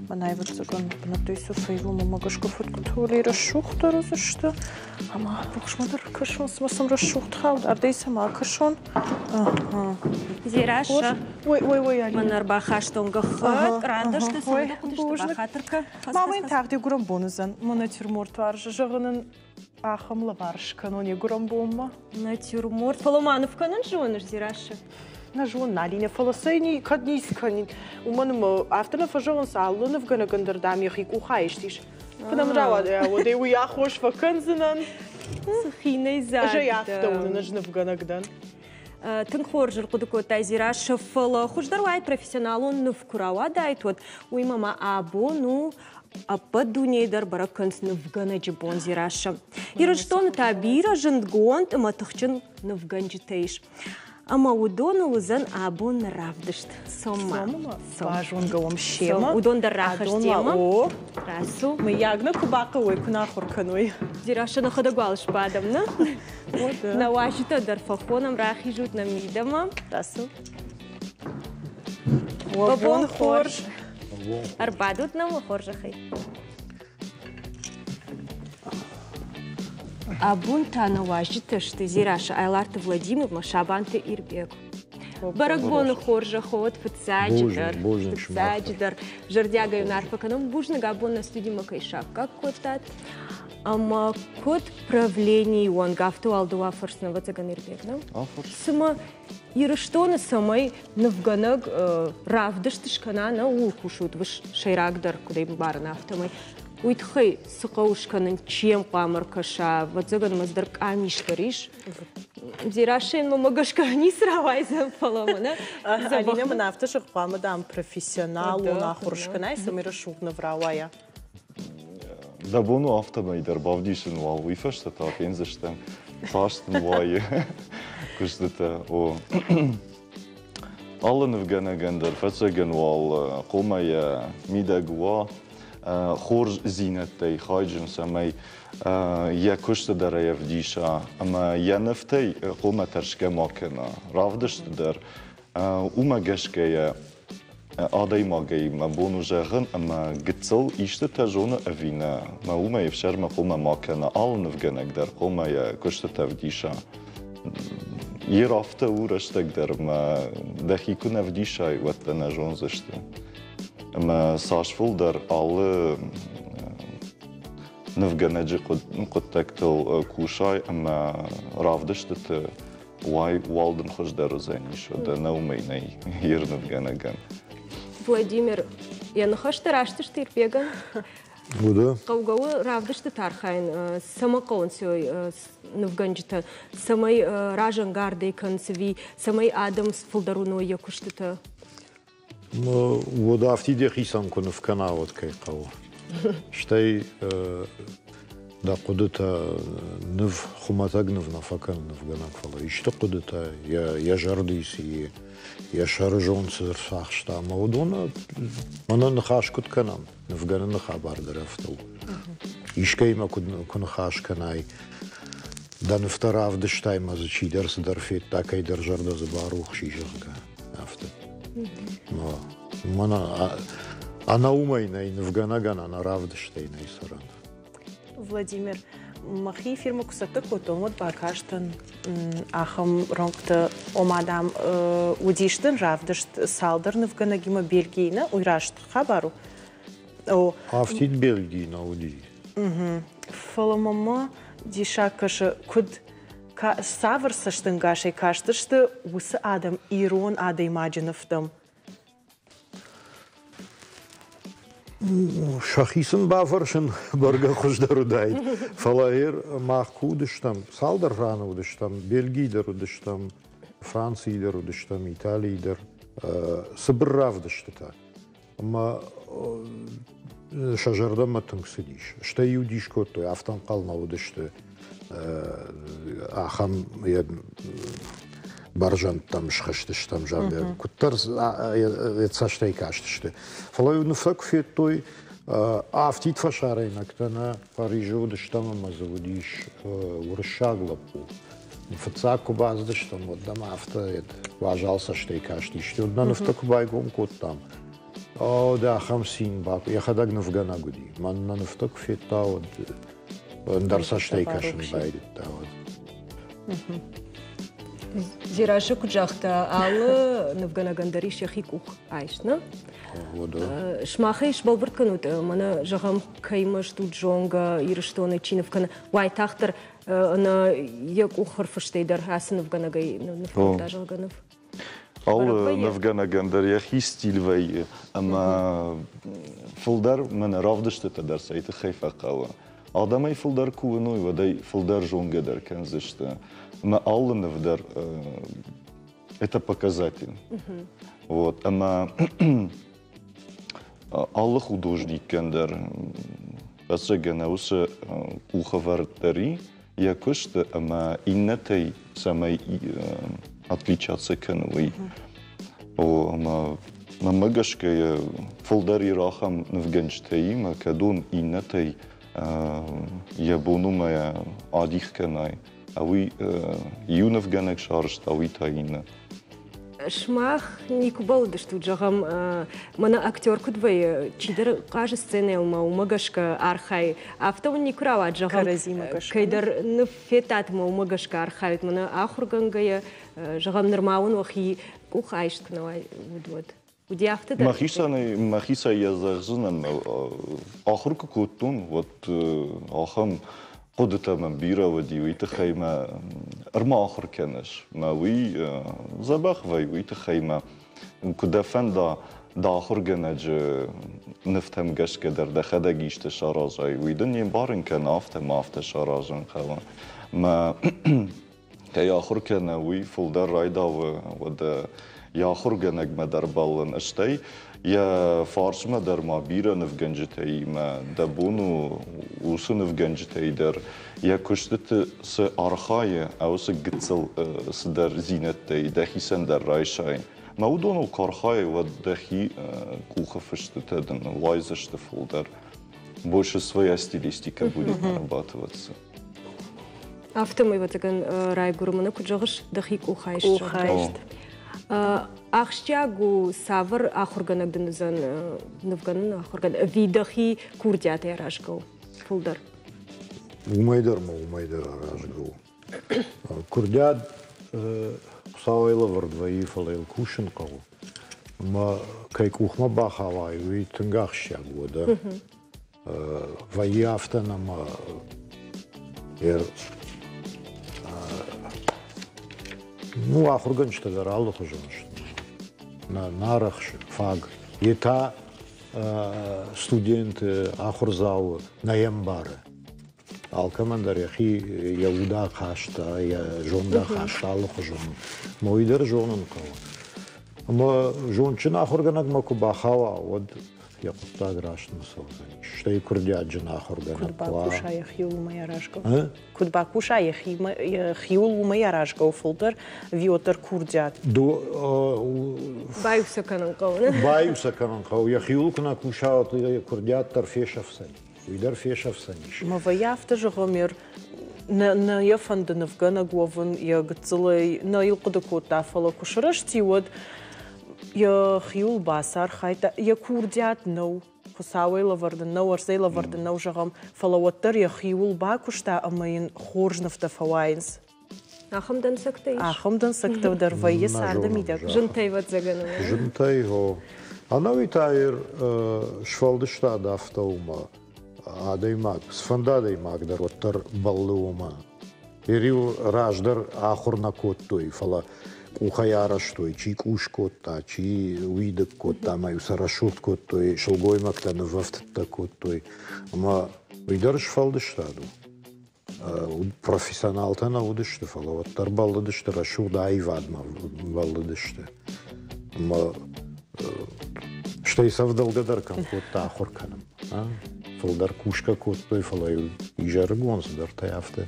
Мӕнӕ ӕвӕццӕгӕн бынӕттӕй сӕ фӕивон ӕмӕ гӕсгӕ фӕткъуытӕ рӕсугъддӕр уыдзысты. Ӕмӕ рухсмӕ дӕр кӕсон, цыма сӕм рӕсугъд хауд, ардӕй сӕм акӕсон. Дзерассӕ. Ой, ой, ой, Алина. Мӕн ӕрбахастон гӕххӕтт, кърандӕстӕ цӕуылнӕ хъуыдысты, бахатыр кӕ. Мамӕ йын тагъд йӕ гуырӕн бон уыдзӕн. Мӕ натюрморт уарзы, зӕгъын ын, ахӕм лӕвар скӕнон йӕ гуырӕн бонмӕ. Натюрморт, фӕлӕ ма ныв кӕнын зоныс, Дзерассӕ? Нӕ зонын, Алинӕ, фӕлӕ сӕ кӕд ницы кӕнин. Уымӕн ӕмӕ афтӕ нӕ фӕзӕгъынц, алы нывгӕнӕгӕн дӕр, дам, йӕхи къух айст ис. Куы нӕм рауад, уӕд ӕй уый аххос фӕкӕндзынӕн. Цы хинӕйдзаг Ӕз ӕй афтӕ уынын, ӕз нывгӕнӕг дӕн. Тынг хорз ӕрхъуыды кодтай, Дзерассӕ, фӕлӕ хуыздӕр уаид профессионалон ныв куы рауадаид, уӕд уый ма абон у ӕппӕт дунейы дӕр бӕрӕг кӕнынц нывгӕнӕджы бон Дзерассӕ. Ирыстоны та бирӕ зындгонд ӕмӕ тыхджын нывгӕнджытӕ ис. Ӕмӕ уыдоныл уыдзӕн абон нӕ равдыст. Цомма. Базонгӕ уӕм семӕ. Уыдон дӕр рахызтемӕ. Рацу. Мыййаг нӕ куы бахъӕуой, куы нӕ ахуыр кӕной. Дзерассӕ нӕхӕдӕг уал сбадӕм, нӕ? Нӕ уазджытӕ дӕр фӕхонӕм, рахизут нӕ мидӕмӕ. Рацу. Уӕ бон хорз. Ӕрбадут нӕм, уӕ хорзӕхӕй. Абон та нӕ уазджытӕ сты Дзерассӕ Айларты Владимирмӕ Сабанты Ирбег. Бӕрӕгбоны хорзӕх уӕд фыццаджыдӕр. Фыццаджыдӕр зӕрдиагӕй уын арфӕ кӕнӕм. Бузныг, абон нӕ студимӕ кӕй саккаг кодтат. Ӕмӕ куыд правленийы уӕнг, афтӕ уал дыууӕ фӕрсын, ӕвӕццӕгӕн, Ирбег, нӕ? Цымӕ Ирыстоны цӕмӕй нывгӕнӕг равдыст скӕна, нӕ ууыл кусут сӕйрагдӕр, куыд ӕй мбарын, афтӕмӕй. Уый тыххӕй цы хъӕуы скӕнын, чи йӕм хъуамӕ ӕркӕса, ӕвӕццӕгӕн ӕмӕ цыдӕр къамис дӕр ис. Дзерассӕйӕн гӕсгӕ ницы рауайдзӕн, фӕлӕ мӕнӕ. Алинӕ мын афтӕ зӕгъ, хъуамӕ, дам, профессионалон ахуыр скӕнай, цӕмӕй рӕсугъд ныв рауайа. Дӕ бон у афтӕмӕй дӕр бавдисын уал, уый фӕстӕ та фендзыстӕм, цас дын уайы куыстытӕ. О. Алы нывгӕнӕгӕн дӕр фӕцӕгӕн уал хъуамӕ йӕ мидӕг уа хорздзинӕдтӕй хайджын, цӕмӕй йӕ куысты дӕр ӕй ӕвдиса ӕмӕ йӕ нывтӕй хъуамӕ тӕрсгӕ ма кӕна. Равдысты дӕр уымӕ гӕсгӕ йӕ адӕймагӕй мӕ бон у зӕгъын, ӕмӕ гыццыл истытӕ зоны ӕви нӕ, мӕ уымӕй ӕфсӕрмы хъуамӕ ма кӕна, алы нывгӕнӕг дӕр хъуамӕ йӕ куыстытӕ ӕвдиса. Йе афтӕ у рӕстӕг дӕр, ӕмӕ дӕхи куы нӕ вдисай, уӕд дӕ нӕ зондзысты. Ӕмӕ цас фылдӕр алы нывгӕнӕджы хъуыддӕгтыл кусай ӕмӕ равдыстыты уай, уал дын хуыздӕр уыдзӕнис, уӕдӕ нӕ уымӕй нӕй йе рнывгӕнӕгӕн. Владимир, йӕ ныхӕстӕ раст сты Ирбегӕн? Уыды. Хъӕугӕ у равдыстыты архайын, цӕмӕ хъӕуынц нывгӕнджытӕ, цӕмӕй разӕнгардӕй кӕнынц ӕви цӕмӕй адӕм фылдӕр уыной йӕ куыстытӕ? Уӕд афтид йӕхицӕн куы ныв кӕна, уӕд кӕй хъӕуы. Стӕй дӕ хъуыдытӕ ныв, хуымӕтӕг ныв нӕ фӕкӕны нывгӕнӕг, фӕлӕ исты хъуыдытӕ йӕ зӕрды ис, йӕ сӕры зонд цы рцахста, ӕмӕ уыдон мӕнӕ ныхас куыд кӕнӕм, нывгӕныны хабар дӕр афтӕ у. Искӕимӕ куы ныхас кӕнай, дӕ нывтӕ равдыстай ӕмӕ дзы чидӕр цыдӕр федта, кӕйдӕр зӕрдӕ дзы барухс и, зӕгъгӕ, афтӕ. Мӕнӕ ӕнӕ уымӕй нӕй нывгӕнӕгӕн ӕнӕ равдыстӕй нӕй цӕрӕн. Владимир, мӕхи фирмӕ куы цӕттӕ кодтон, уӕд бакастӕн ахӕм рӕнхътӕ, ома, дам, уыдис дын равдыст цалдӕр нывгӕнӕгимӕ Бельгийы, нӕ? Уый раст хабар у? О. Афтид Бельгийы нӕ уыди. Фӕлӕ мӕмӕ диссаг кӕсы, куыд цавӕр цӕстӕнгасӕй кастысты уыцы адӕм ирон адӕймаджы нывтӕм? Сӕхи сын бафӕрсын бӕргӕ хуыздӕр уыдаид. Фӕлӕ мах куы уыдыстӕм, цалдӕр раны уыдыстӕм, Бельгийы дӕр уыдыстӕм, Францийы дӕр уыдыстӕм, Италийы дӕр, цыбыр равдыстытӕ. Ӕмӕ сӕ зӕрдӕмӕ тынг цыдис. Стӕй-иу дис кодтой, афтӕ ӕнхъӕл нӕ уыдысты ахӕм бӕрзӕндтӕм схызтыстӕм, зӕгъгӕ, куыддӕр йӕ цӕстӕй кастысты. Фӕлӕ-иу нывтӕ куы федтой, афтид фӕсарӕйнӕгтӕ нӕ Парижы уыдыстӕм ӕмӕ дзы уыдис уырыссаг лӕппу. Фыццаг куы бацыдыстӕм, уӕд нӕм афтӕ уазал цӕстӕй кастисты. Уӕд нӕ нывтӕ куы байгом кодтам, о, дӕ ахӕм цин йӕхӕдӕг нывгӕнӕг уыди. Мӕн нӕ нывтӕ куы федта, уӕд ӕндӕр цӕстӕй кӕсын байдыдта. Уӕд. Дзерассӕ куыд загъта, алы нывгӕнӕгӕн дӕр ис йӕхи къух айст, нӕ? Сымахӕй сбӕлвырд кӕнут, мӕнӕ, зӕгъӕм, кӕимӕ стут зонгӕ, Ирыстоны чи ныв кӕны, уайтагъддӕр ӕнӕ йӕ къухӕрфыстӕй дӕр ацы нывгӕнӕгӕй ныв кодта, зӕгъгӕ, ныв. Алы нывгӕнӕгӕн дӕр йӕхи стиль вӕййы, ӕмӕ фылдӕр мӕнӕ равдыстытӕ дӕр цӕй тыххӕй фӕхъӕуы. Адӕмӕй фылдӕр куы уыной, уӕд ӕй фылдӕр зонгӕ дӕр кӕндзысты. Ӕмӕ алы ныв дӕр это показатель. Вот. Ӕмӕ алы художникӕн дӕр, ӕцӕгӕн, уыцы къухӕвӕрд дӕр и йӕ куысты ӕмӕ иннӕтӕй цӕмӕй отличаться кӕны, уый. О, ӕмӕ мӕнмӕ гӕсгӕ фылдӕр ир ахӕм нывгӕнджытӕимӕ, кӕд уын иннӕтӕй йӕ бон у мӕ адих кӕнай, а уый иу нывгӕнӕг сарӕзта, уый та иннӕ. Сымах никуы бӕллыдыстут, зӕгъӕм, мӕнӕ актер куыд вӕййы, чидӕр хъазы сценӕйыл мӕ уымӕ гӕсгӕ архайы. Афтӕ уын никуы рауад, зӕгъӕм, кӕйдӕр ныв федтат ӕмӕ уымӕ гӕсгӕ архайут, мӕнӕ ахуыргӕнгӕйӕ, зӕгъӕм, нырма уын уӕхи къух айст куы нӕ уыд, уӕд. Уыди афтӕ дӕр? Мӕхицӕй йӕ зӕгъдзынӕн, ахуыр куы кодтон, уӕд ахӕм хъуыдытӕ мӕм бирӕ уыди, уый тыххӕй мӕ ӕрмахуыр кӕныс, мӕ уый дзӕбӕх вӕййы, уый тыххӕй мӕ куы дӕ фӕнда дӕ ахуыргӕнӕджы нывтӕм гӕсгӕ дӕр дӕхӕдӕг исты саразай, уый дын не мбарын кӕны, афтӕ мӕ афтӕ саразын хъӕуы. Мӕ кӕй ахуыр кӕны, уый фылдӕр райдауы, уӕд йӕ ахуыргӕнӕгмӕ дӕр бӕллын, стӕй йӕ фарсмӕ дӕр ма бирӕ нывгӕнджытӕимӕ дӕ бон у уыцы нывгӕнджытӕй дӕр йӕ куыстыты цы архайы, уыцы гыццыл цыдӕрдзинӕдтӕй дӕхицӕн дӕр райсай. Мӕ уыдоныл куы архайай, уӕд дӕхи къухы фыстытӕ дын уайдзысты фылдӕр. Больше своя стилистика будет нарабатываться. Афтӕмӕй, ӕвӕццӕгӕн, райгуыры мӕнӕ куыд зӕгъыс, дӕхи къухайст. Къухайст. Ахсджиаг у, цавӕр ахуыргӕнӕг дын уыдзӕн нывгӕнӕн ахуыргӕнӕг, ӕви дӕхи курдиатӕй аразгӕ у фылдӕр? Уымӕй дӕр ма уымӕй дӕр аразгӕ у. Курдиат Хуыцауӕй лӕвӕрд вӕййы, фӕлӕ йыл кусын хъӕуы. Ӕмӕ кӕй къухмӕ бахауай, уый тынг ахсджиаг у, уӕдӕ. Вӕййы афтӕ ӕмӕ ну, ахуыргӕнджытӕ дӕр алыхуызон сты. Нӕ арӕхсы фаг. Йе та студенты, ахуырдзауы нӕ ӕмбары. Алкӕмӕн дӕр йӕхи йӕ удахаст, йӕ зондахаст алыхуызон. Ӕмӕ уый дӕр зонын хъӕуы. Ӕмӕ зондджын ахуыргӕнӕгмӕ куы бахауа, уӕд йӕ хъуыддаг рӕстмӕ цӕудзӕнис. Стӕй курдиатджын ахуыргӕнӕг Куыд бакуса йӕхиуыл уымӕй аразгӕ? Куыд бакуса йӕхиуыл уымӕй аразгӕ у фылдӕр, ӕви уӕддӕр курдиат? Баиу сӕ кӕнын хъӕуы. Баиу сӕ кӕнын хъӕуы. Йӕхиуыл куы нӕ куса, уӕд йӕ курдиат дӕр фесӕфдзӕни. Уый дӕр фесӕфдзӕнис. Ма вӕййы афтӕ зӕгъӕм, нӕ, нӕ йӕ фӕнды нывгӕнӕг уӕвын, йӕ гыццылӕй нӕ йыл хъуыды кодта, фӕлӕ куы сырӕзти, уӕд йӕхиуыл бацархайдта, йӕ курдиат нӕу, Хуыцауӕй лӕвӕрд ын нӕу, ӕрдзӕй лӕвӕрд ын нӕу, зӕгъӕм, фӕлӕ уӕддӕр йӕхиуыл бакуыста ӕмӕ йын хорз нывтӕ фӕуайынц. Ахӕм дӕнцӕгтӕ ис? Ахӕм дӕнцӕгтӕ дӕр вӕййы царды мидӕг. Зынтӕй ӕвӕццӕгӕн. Зынтӕй, хо. Ӕнӕуи та сфӕлдыстад афтӕ у мӕ адӕймаг, цыфӕнды адӕймаг дӕр уӕддӕр бӕллы уымӕ. Иу раздӕр ахуыр нӕ кодтой, фӕлӕ къухӕй арӕзтой, чи къус кодта, чи уидыг кодта ӕмӕ-иу сӕ рӕсугъд кодтой, сылгоймӕгтӕ нывӕфтыдтӕ кодтой. Ӕмӕ уый дӕр сфӕлдыстад у. Профессионалтӕ нӕ уыдысты, фӕлӕ уӕддӕр бӕллыдысты рӕсугъд аивадмӕ бӕллыдысты. Ӕмӕ стӕй сӕ ӕвдӕлгӕ дӕр кӕм кодта ахуыр кӕнын. Фылдӕр кусгӕ кодтой, фӕлӕ-иу изӕрыгон цыдӕртӕ афтӕ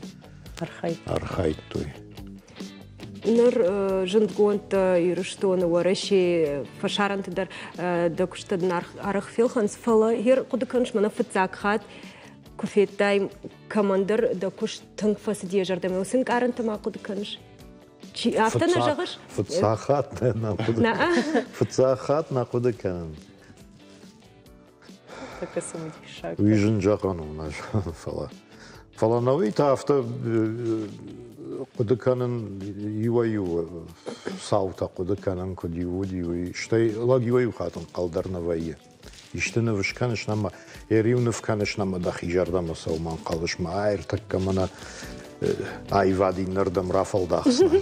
архайдтой. Ныр зындгонд Ирыстоны, Уӕрӕсейы фӕсарӕнты дӕр дӕ куысты арӕх фелхӕнынц, фӕлӕ хъуыды кӕныс, мӕнӕ фыццаг хатт Куы федтай, кӕмӕндӕр дӕ куыст тынг фӕцыди йӕ зӕрдӕмӕ, уыцы ӕнкъарӕнтӕ ма хъуыды кӕныс? Чи, афтӕ нӕ зӕгъыс? Фыццаг хатт нӕ хъуыды Фыццаг хатт нӕ хъуыды кӕнын. Тӕккӕ цымыдисаг. Уый зын зӕгъӕн у, нӕ фӕлӕ. Фӕлӕ нӕуый та афтӕ хъуыды кӕнын иуӕй-иу цаутӕ хъуыды кӕнын, куыд иу уыди, уый. Стӕй лӕг иуӕй-иу хатт ӕнхъӕл дӕр нӕ вӕййы. Исты ныв скӕныс нӕма, ӕриу ныв кӕныс нӕма дӕхи зӕрдӕмӕ цӕуы ӕнхъӕлыс ма ӕртӕккӕ мӕнӕ аивад иннӕрдӕм рафӕлдахдзынӕн.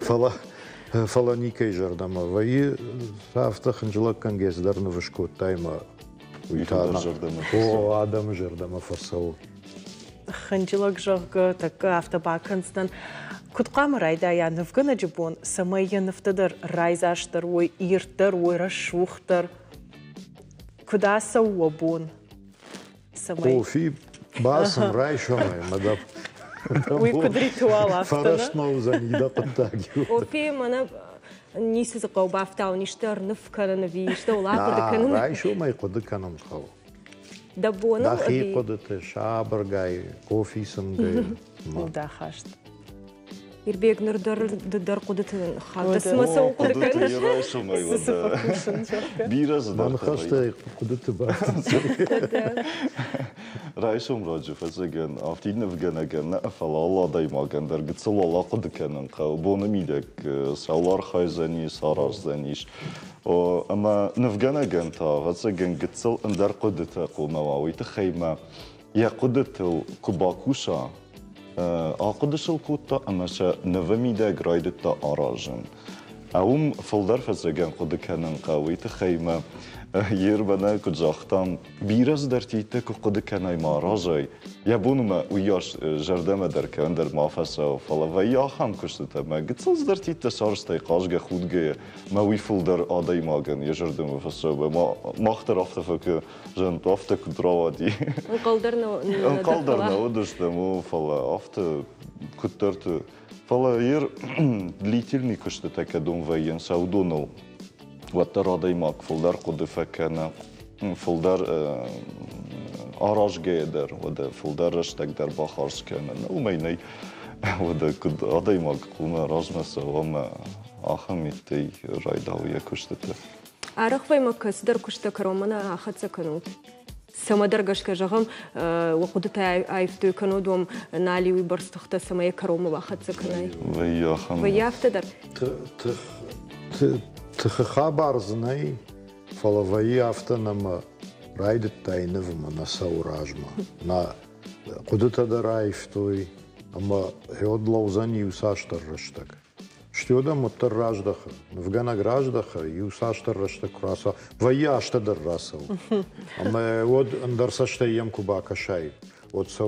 Фӕлӕ фӕлӕ никӕй зӕрдӕмӕ вӕййы, афтӕ хынджылӕггӕнгӕ цыдӕр ныв скодтай ӕмӕ уый та о, адӕмы зӕрдӕмӕ фӕцӕуы. Хынджылӕг, зӕгъгӕ, тӕккӕ афтӕ бакӕндзынӕн. Куыд хъуамӕ райдайа нывгӕнӕджы бон, цӕмӕй йӕ нывтӕ дӕр райдзастдӕр уой, ирддӕр уой, рӕсугъддӕр? Куыд ацӕуы уӕ бон? Цӕмӕй? Кофи бацым райсомӕй, мӕ дӕ Уый куыд ритуал афтӕ? Фӕрӕстмӕ уыдзӕни дӕ хъуыддаг. Кофи мӕнӕ ницы дзы хъӕуы бафтауын, исты ӕрныв кӕнын ӕви исты ахъуыды кӕнын? Райсомӕй хъуыды кӕнын хъӕуы. Дӕ боныл Дӕхи хъуыдыты сабыргай, кофи цымгӕ. Удахаст. Ирбег, ныр дӕр ды дӕр хъуыдыты ныххаудта. Цымӕ цӕуыл хъуыды кӕныс? Бирӕ цыдӕртӕ. Ныхӕстӕй хъуыдыты бафтыд. Райсом раджы фӕцӕгӕн афтид нывгӕнӕгӕн нӕ, фӕлӕ алы адӕймагӕн дӕр гыццыл уал ахъуыды кӕнын хъӕуы. Боны мидӕг цӕуыл архайдзӕнис, араздзӕнис. Ӕмӕ нывгӕнӕгӕн та, ӕвӕццӕгӕн, гыццыл ӕндӕр хъуыдытӕ хъуамӕ уа. Уый тыххӕй ма йӕ хъуыдытыл куы бакуса, ахъуыды сыл кодта ӕмӕ сӕ нывы мидӕг райдыдта аразын. Уым фылдӕр фӕцӕгӕн хъуыды кӕнын хъӕуы, уый тыххӕй мӕ Ербанӕ куыд загътам, бирӕ цыдӕртӕ куы хъуыды кӕнай ма аразай, йӕ бон мӕ уыйас зӕрдӕмӕ дӕр кӕндӕр ма фӕцӕуы, фӕлӕ вӕййы ахӕм куыстытӕ, мӕ гыццыл цыдӕртӕ сарӕзтай хъазгӕ-худгӕйӕ, мӕ уый фылдӕр адӕймагӕн йӕ зӕрдӕмӕ фӕцӕуы. Мах дӕр афтӕ фӕкӕ зӕгъын, афтӕ куыд рауади. Ӕнхъӕл дӕр нӕ Ӕнхъӕл дӕр нӕ уыдыстӕм, фӕлӕ афтӕ куыддӕрты. Фӕлӕ ер длительный куыстытӕ кӕдон вӕййынц, уыдоныл уӕддӕр адӕймаг фылдӕр хъуыды фӕкӕны, фылдӕр аразгӕйӕ дӕр, уӕдӕ фылдӕр рӕстӕг дӕр бахардз кӕны. Уымӕй нӕй, уӕдӕ куыд адӕймаг хъуамӕ размӕ цӕуа ӕмӕ ахӕм миттӕй райдауы йӕ куыстытӕ. Арӕх вӕймӕ кӕцыдӕр куысттӕ кӕронмӕ нӕ ахӕццӕ кӕнут. Цӕмӕдӕр гӕсгӕ, зӕгъӕм, уӕ хъуыдытӕ аивтой кӕнод уӕм нал и уыйбӕрц тыхтӕ, цӕмӕй кӕронмӕ бахӕццӕ кӕнай. Вӕййы ахӕм. Вӕййы афтӕ дӕр. Тыхы хабар дзы нӕй, фӕлӕ вӕййы афтӕ нӕмӕ райдыдтай нывмӕ, нӕ цӕуы размӕ. Нӕ хъуыдытӕ дӕр аивтой, ӕмӕ гъеуӕд лӕудзӕн иуцасдӕр рӕстӕг. Стӕй уӕддӕр раздӕхы, нывгӕнӕг раздӕхы, иу цасдӕр рӕстӕг куы рацӕуы, вӕййы азтӕ дӕр рацӕуы. Ӕмӕ уӕд ӕндӕр цӕстӕй йӕм куы бакӕсай, уӕд сӕ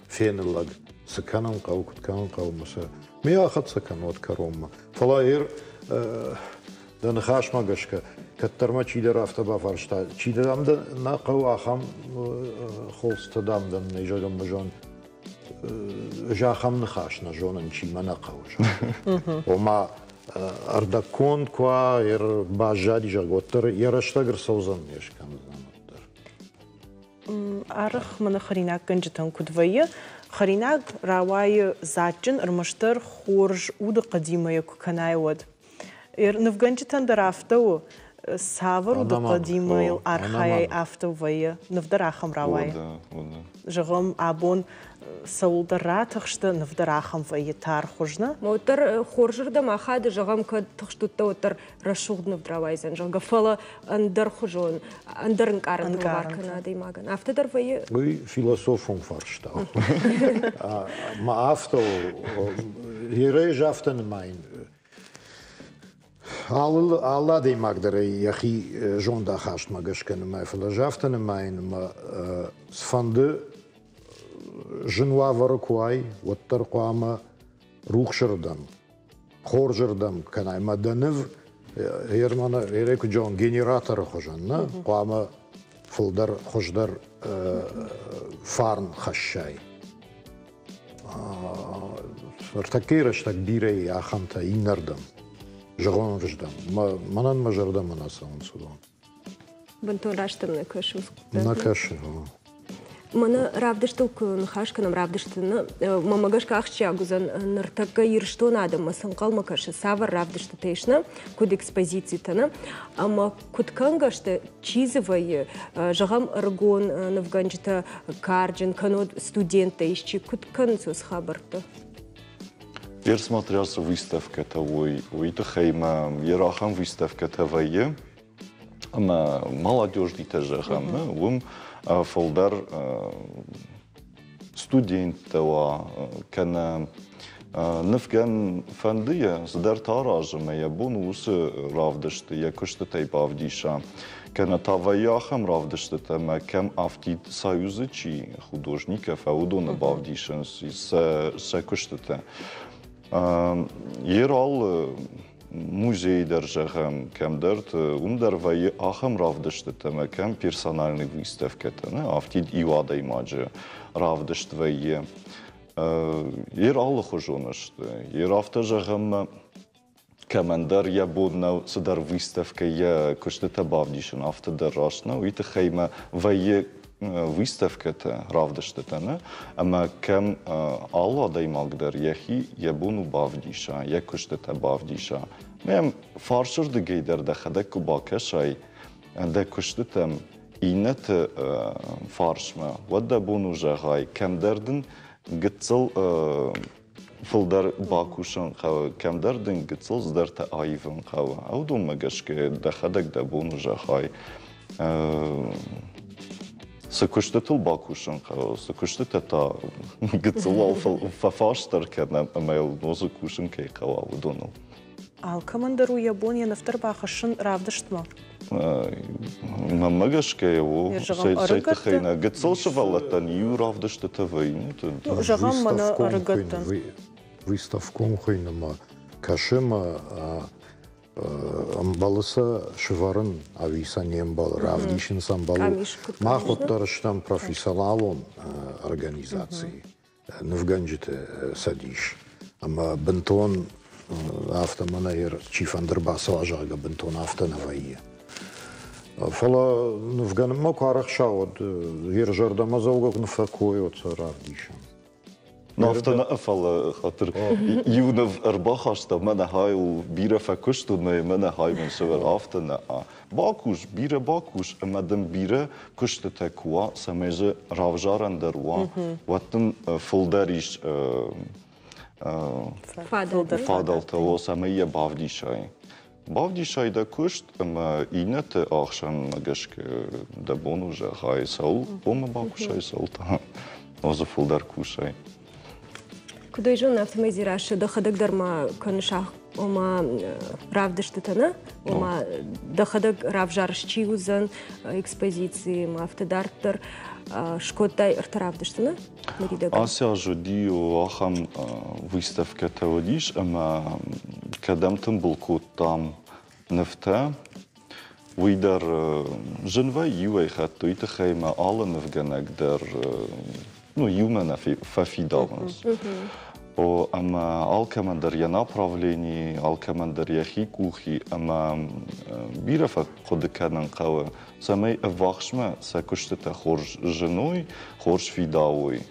фены лӕг, цы кӕнын хъӕуы, куыд кӕнын хъӕуы ӕмӕ сӕ ми ахӕццӕ кӕн уӕд кӕронмӕ. Фӕлӕ ир дӕ ныхасмӕ гӕсгӕ, кӕддӕр мӕ чидӕр афтӕ бафарста, чидӕр ам дӕ нӕ хъӕуы ахӕм холстӕ дам дӕм нӕй, зӕгъӕм, зон ӕз ахӕм ныхас нӕ зонын, чи мӕ нӕ хъӕуы. Ома ӕрдӕгконд куы уа, баззади, зӕгъгӕ, уӕддӕр йӕ рӕстӕг ӕрцӕудзӕн, не скӕндзӕн уӕддӕр. Арӕх мӕнӕ хӕринаггӕнджытӕн куыд вӕййы, хӕринаг рауайы дзаджджын, ӕрмӕстдӕр хорз удыхъӕдимӕ йӕ куы кӕнай, уӕд. Нывгӕнджытӕн дӕр афтӕ у, цавӕр удыхъӕдимӕ йыл архайай, афтӕ вӕййы. Ныв дӕр ахӕм рауайы. Зӕгъӕм, абон цӕуылдӕр ратыхсты, ныв дӕр ахӕм вӕййы тархуыз, нӕ? Уӕддӕр хорзырдӕм ахады, зӕгъӕм, кӕд тыхст уыдтӕ, уӕддӕр рӕсугъд ныв рауайдзӕн, зӕгъгӕ, фӕлӕ ӕндӕрхуызон, ӕндӕр ӕнкъарӕнтӕ лӕвар кӕны адӕймагӕн. Афтӕ дӕр вӕййы? Уый философон фарста у. Мӕ афтӕ у, ӕз афтӕ нымайын. Алы, алы адӕймаг дӕр ӕй йӕхи зондахастмӕ гӕсгӕ нымайы, фӕлӕ ӕз афтӕ нымайын, ӕмӕ цыфӕнды зын уавӕры куы уай, уӕддӕр хъуамӕ рухсырдӕм, хорзырдӕм кӕнай. Мӕ дӕ ныв Германы куыд зӕгъон, генераторы хуызӕн, нӕ? Хъуамӕ фылдӕр, хуыздӕр фарн хӕссай. Ӕртӕккӕйы рӕстӕг бирӕ и ахӕмтӕ иннӕрдӕм, зӕгъон рыздӕм. Мӕнӕн мӕ зӕрдӕмӕ нӕ цӕуынц уыдон. Бынтон раст ӕм нӕ кӕсы. Нӕ кӕсы. Мӕнӕ равдыстыл куы ныхас кӕнӕм, равдысты мӕнмӕ гӕсгӕ ахсджиаг уыдзӕн ныртӕккӕ Ирыстоны адӕммӕ цы ӕнхъӕлмӕ кӕсы, цавӕр равдыстытӕ ис нӕ, куыд экспозицитӕ нӕ, ӕмӕ куыд кӕнгӕ сты, чи дзы вӕййы, зӕгъӕм, ӕрыгон нывгӕнджытӕ, карджын, кӕннод студенттӕ исчи, куыд кӕнынц уыцы хабӕрттӕ? Персмотря цы выставкӕтӕ уой, уый тыххӕй ма йе ахӕм выставкӕтӕ вӕййы, ӕмӕ молодежнитӕ зӕгъӕм, уым фылдӕр студенттӕ уа, кӕнӕ нывгӕн фӕнды йӕ цыдӕртӕ аразы ӕмӕ йӕ бон уыцы равдысты йӕ куыстытӕй бавдиса. Кӕнӕ та вӕййы ахӕм равдыстытӕ, ӕмӕ кӕм афтид Союзы чи художникӕ, фӕуыдоны бавдисынц сӕ куыстытӕ. Ерал музей дӕр, зӕгъӕм, кӕмдӕрты, уым дӕр вӕййы ахӕм равдыстытӕ ӕмӕ кӕм персональный выставкӕтӕ, нӕ, афтид иу адӕймаджы равдыст вӕййы. Ер алыхуызон сты. Ер афтӕ зӕгъӕм, кӕмӕндӕр йӕ бон нӕу цыдӕр выставкӕ йӕ куыстытӕ бавдисын, афтӕ дӕр раст нӕу. Уый тыххӕй мӕ вӕййы выставкӕтӕ, равдыстытӕ, нӕ? Ӕмӕ кӕм алы адӕймаг дӕр йӕхи йӕ бон у бавдиса, йӕ куыстытӕ бавдиса. Мӕм фарсырдыгӕй дӕр дӕхӕдӕг куы бакӕсай дӕ куыстытӕм иннӕты фарсмӕ, уӕд дӕ бон у зӕгъай, кӕмдӕр дын гыццыл фылдӕр бакусын хъӕуы, кӕмдӕр дын гыццыл цыдӕртӕ аивын хъӕуы. Уыдонмӕ гӕсгӕ дӕхӕдӕг дӕ бон у зӕгъай, цы куыстытыл бакусын хъӕуы, цы куыстытӕ та гыццыл уал фӕфастдӕр кӕнӕм ӕмӕ йыл нозы кусын кӕй хъӕуа, уыдоныл. Алкӕмӕн дӕр у йӕ бон йӕ нывтӕ рбахӕссын равдыстмӕ. Мӕнмӕ гӕсгӕ у, цӕй тыххӕй нӕ гыццыл сывӕллӕттӕн иу равдыстытӕ вӕййы. Зӕгъӕм, мӕнӕ ӕрыгӕттӕн. Выставком хуыйны мӕ кӕсы мӕ ӕмбӕлы сӕ сывӕрын ӕви сӕ не мбӕлы, равдисын сӕ ӕмбӕлы. Мах уӕддӕр стӕм профессионалон организаци. Нывгӕнджыты цӕдис. Ӕмӕ бынтон афтӕ мӕнӕ чи фӕндыр бацӕуа, зӕгъгӕ, бынтон афтӕ нӕ вӕййы. Фӕлӕ нывгӕнынмӕ куы арӕхса, уӕд йе зӕрдӕмӕдзӕугӕ куы фӕкой, уӕд сӕ равдисӕм. Ну, афтӕ нӕ, фӕлӕ хатыр иу ныв ӕрбахаста, мӕнӕ хайыл бирӕ фӕкуыстон, мӕнӕ хай мын сӕвӕр, афтӕ нӕ. Бакус, бирӕ бакус, ӕмӕ дын бирӕ куыстытӕ куы уа, цӕмӕй дзы равзарӕн дӕр уа, уӕд дын фылдӕр ис фадӕлтӕ, цӕмӕй йӕ бавдисай. Бавдисай дӕ куыст ӕмӕ иннӕты ӕхсӕнмӕ гӕсгӕ дӕ бон у зӕгъай, цӕуыл хъуамӕ бакусай, цӕуыл та ноджы фылдӕр кусай. Куыд ӕй зонын, афтӕмӕй Дзерассӕ дӕхӕдӕг дӕр ма кӕныс ома равдыстытӕ, нӕ? Ома дӕхӕдӕг равзарыс, чи уыдзӕн экспозицийы, ма афтӕ дарддӕр скодтай ӕртӕ равдысты, нӕ? Ныридӕгӕн. Ацы аз уыди ахӕм выставкӕтӕ уыдис, ӕмӕ кӕдӕм тымбыл кодтам нывтӕ, уый дӕр зын вӕййы иуӕй хатт, уый тыххӕй мӕ алы нывгӕнӕг дӕр ну, иумӕ нӕ фӕфидауынц. О, ӕмӕ алкӕмӕн дӕр йӕ направлени, алкӕмӕн дӕр йӕхи къухи ӕмӕ бирӕ фӕхъуыды кӕнын хъӕуы, цӕмӕй ӕввахсмӕ сӕ куыстытӕ хорз зыной, хорз фидауой.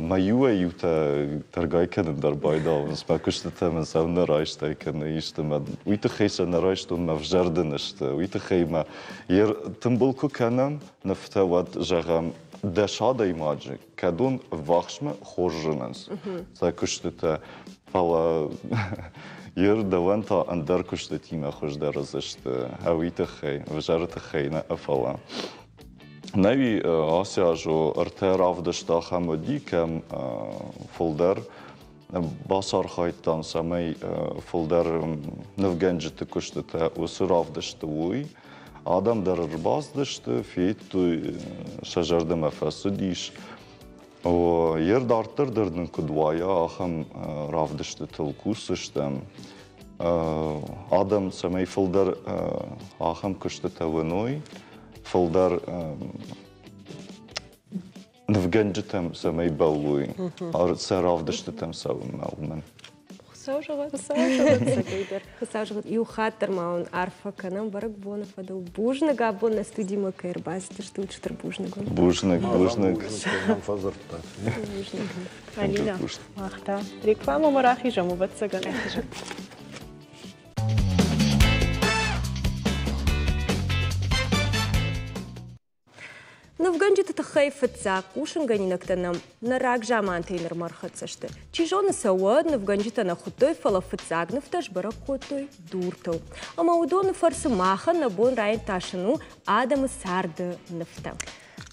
Мӕ иуӕй-иутӕ тӕргай кӕнын дӕр байдауынц, мӕ куыстытӕ мын сӕ нӕ райстай кӕнӕ исты мӕ уый тыххӕй сӕ нӕ райстон, мӕ взӕр дын сты. Уый тыххӕй мӕ тымбыл куы кӕнӕм нывтӕ, уӕд зӕгъӕм, 10 адӕймаджы, кӕдон ӕввахсмӕ хорз зынынц сӕ куыстытӕ, фӕлӕ ер дӕуӕн та ӕндӕр куыстытимӕ хуыздӕр уыдзысты, уый тыххӕй, ӕвзӕры тыххӕй нӕ, фӕлӕ. Нӕуи ацы аз ӕртӕ равдыст ахӕм уыди, кӕм фылдӕр бацархайдтам, цӕмӕй фылдӕр нывгӕнджыты куыстытӕ уыцы равдысты уой. Адӕм дӕр ӕрбацыдысты, федтой, сӕ зӕрдӕмӕ фӕцыдис. Йе дарддӕр дӕр нын куыд уайа, ахӕм равдыстытыл кусдзыстӕм. Адӕм цӕмӕй фылдӕр ахӕм куыстытӕ уыной, фылдӕр нывгӕнджытӕм цӕмӕй бӕллой, сӕ равдыстытӕм цӕуынмӕ, уымӕн. Хуыцау зӕгъӕд. Хуыцау зӕгъӕд, цӕгӕйдӕр. Хуыцау зӕгъӕд, иу хатт дӕр ма уын арфӕ кӕнӕм бӕрӕгбоны фӕдыл. Бузныг, абон нӕ студимӕ кӕй ӕрбацыдыстут, стыр бузныг уын. Бузныг, бузныг. Бузныг, фӕдзырдтат. Бузныг. Алина, мах та рекламӕмӕ рахизӕм, ӕвӕццӕгӕн. Нывгӕнджыты тыххӕй фыццаг хъусынгӕнинӕгтӕ нӕм нӕ рагзамантӕй нырмӕ ӕрхӕццӕ сты. Чи зоны сӕ уӕд нывгӕнджытӕ нӕ хуыдтой, фӕлӕ фыццаг нывтӕ сбӕрӕг кодтой дуртыл. Ӕмӕ уыдоны фӕрцы махӕн нӕ бон раиртасын у адӕмы царды нывтӕ.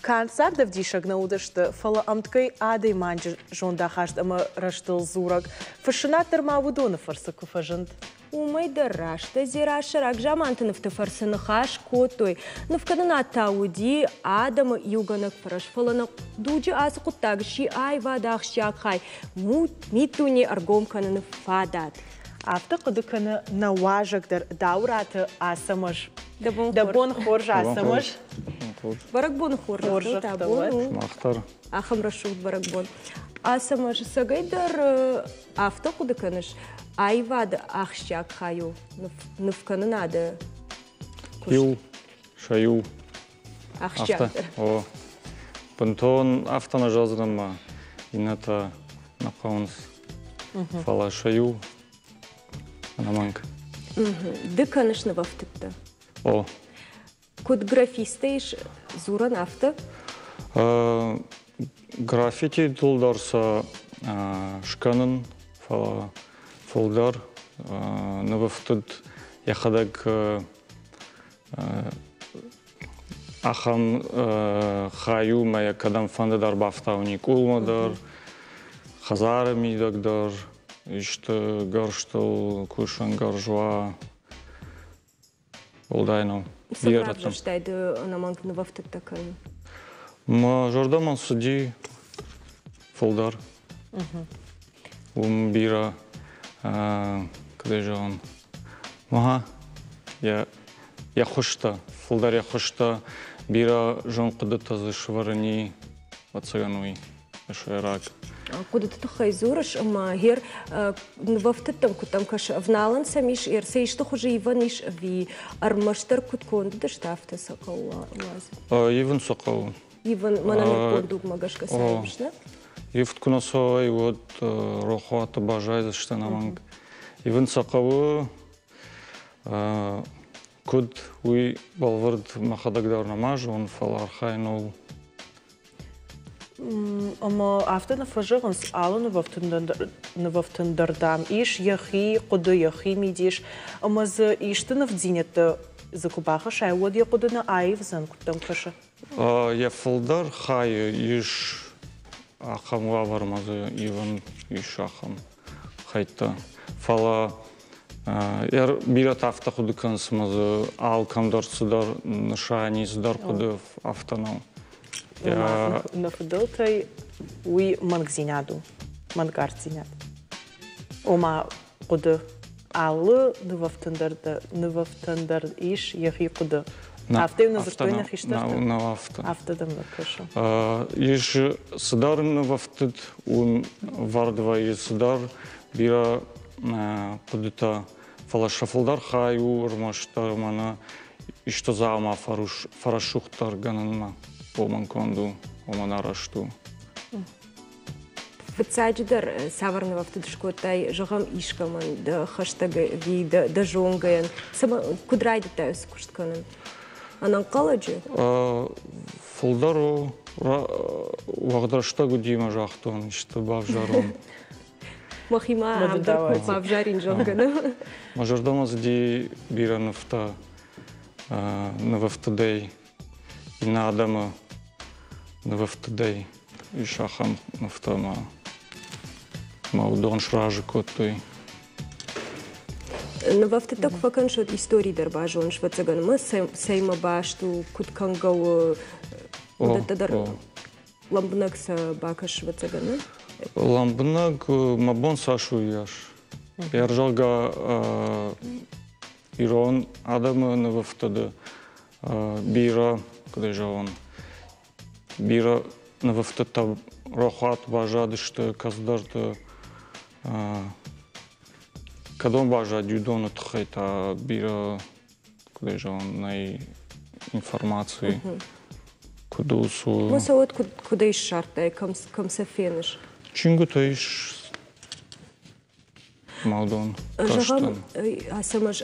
Канд цардӕвдисӕг нӕ уыдысты, фӕлӕ ӕмткӕй адӕймаджы зондахаст ӕмӕ рӕстыл дзурӕг. Фыссынад дӕр ма уыдоны фӕрцы куы фӕзынд. Уымӕй дӕр раст. Дзерассӕ рагзаманты нывты фӕрцы ныхас кодтой. Нывкӕнынад та уыди адӕмы иугӕнӕг фӕрӕз, фӕлӕ нӕ дуджы ацы хъуыддаг сси аивады ахсджиаг хай, миддуне ӕргом кӕныны фадат. Афтӕ хъуыды кӕны нӕ уазӕг дӕр Дауыраты Ацӕмӕз. Дӕ бон хорз, Ацӕмӕз. Бӕрӕгбоны хорз, хорзӕхтӕ уӕд. Мах дӕр. Ахӕм рӕсугъд бӕрӕгбон. Ацӕмӕз, цӕгӕй дӕр афтӕ хъуыды кӕныс, аивады ахсджиаг хай у нывкӕнынады куыст? Иу, сӕ иу. Ахсджиагдӕр. О, бынтон афтӕ нӕ зӕгъдзынӕн ма, иннӕтӕ нӕ хъӕуынц. Фӕлӕ сӕ иу ӕнӕмӕнг. Ды кӕныс нывӕфтыдтӕ? О. Куыд графисттӕ ис дзурӕн, афтӕ? Граффититыл дӕр сӕ скӕнын, фӕлӕ фылдӕр нывӕфтыд йӕхӕдӕг ахӕм хай у, мӕ йӕ кӕдӕмфӕнды дӕр бафтауын къулмӕ дӕр, хӕдзары мидӕг дӕр, исты гӕрзтыл кусӕнгарз уа, уӕлдай нӕу. Цы равзӕрстай ды ӕнӕмӕнг нывӕфтыдтӕ кӕнын? Мӕ зӕрдӕмӕ цыди фылдӕр. Уым бирӕ, куыд зӕгъын, ага, йӕ хуызтӕ, фылдӕр йӕ хуызтӕ, бирӕ зын хъуыдытӕ дзы сӕвӕрыни, ӕвӕццӕгӕн уый. сӕйраг. Хъуыдыты тыххӕй дзурыс ӕмӕ гъер нывӕфтыдтӕм куыдтӕм кӕсы, ӕвналӕн сӕм ис, сӕ исты хуызы ивӕн ис ӕви ӕрмӕстдӕр куыд конд уыдысты, афтӕ сӕ хъӕуы уадзын? Ивын сӕ хъӕуы. Ивын, мӕнӕ нырыккон дугмӕ гӕсгӕ сӕ ивыс, нӕ? Ивд куы нӕ цӕуай, уӕд рохуаты баззайдзысты ӕнӕмӕнг. Ивын сӕ хъӕуы, куыд, уый бӕлвырд мӕхӕдӕг дӕр нӕма зонын, фӕлӕ архайын ууыл. Ӕмӕ афтӕ нӕ фӕзӕгъынц, алы нывӕфтындӕр, дам, ис йӕхи хъуыды, йӕхи мидис, ӕмӕ дзы исты нывдзинӕдтӕ дзы куы бахӕссай, уӕд йӕ хъуыды нӕ аивдзӕн, куыд дӕм кӕсы? Йӕ фылдӕр хайы ис ахӕм уавӕрмӕ дзы ивын ис ахӕм хӕйттӕ. Фӕлӕ бирӕтӕ афтӕ хъуыды кӕнынц, ӕмӕ дзы алкӕмдӕр цыдӕр нысан и, цыдӕр хъуыды афтӕ нӕу. Нӕ фыдӕлтӕй уый мӕнгдзинад у, мӕнгарддзинад. Ома хъуыды алы нывӕфтӕн дӕр ис йӕхи хъуыды. Афтӕ нӕ дзырдтой нӕ хистӕртӕ? Нӕ афтӕ. Афтӕ дӕм нӕ кӕсы. Ис цыдӕр нывӕфтыд, уым вӕрд вӕййы цыдӕр бирӕ хъуыдытӕ, фӕлӕ сӕ фылдӕр хай у ӕрмӕстдӕр мӕнӕ исты дзаума фӕрӕсугъддӕргӕнынмӕ уымӕн конд у, уымӕн арӕзт у. Фыццаджыдӕр цавӕр нывӕфтыд скодтай, зӕгъӕм, искӕмӕн дӕ хӕстӕг ӕви дӕ зонгӕйӕн? Куыд райдыдтай уыцы куыст кӕнын? Ӕнӕнхъӕлӕджы? Фылдӕр у, уӕгъд рӕстӕг уыди мӕ загътон, исты бавзарон. Мӕхимӕ ам дӕр куы бавзарин, зӕгъгӕ. Мӕ зӕрдӕмӕ цыди бирӕ нывтӕ, нывӕфтыдӕй, иннӕ адӕмы нывӕфтыдӕй ис ахӕм нывтӕ мӕ мӕ уыдон сразы кодтой. Нывӕфтыдтӕ куы фӕкӕныс, уӕд истори дӕр базоныс, ӕвӕццӕгӕн, ӕмӕ цӕимӕ баст у, куыд кӕнгӕ у, уыдӕттӕ дӕр лӕмбынӕг сӕ бакӕс, ӕвӕццӕгӕн. Лӕмбынӕг мӕ бон цас у, уыйас. Ӕрзӕгъгӕ ирон адӕмы нывӕфтыды бирӕ, куыд ӕй зӕгъон, бирӕ нывӕфтыдтӕ рохуат баззадысты кӕцыдӕрты. Кӕдон баззади, уыдоны тыххӕй та бирӕ, куыд зӕгъон, нӕй информаци. Куыд у, цы у. Ма сӕ уӕд куыдӕй ссардтай, кӕм сӕ феныс? Чингуытӕ ис Малдон. Зӕгъӕм, Ацӕмӕз,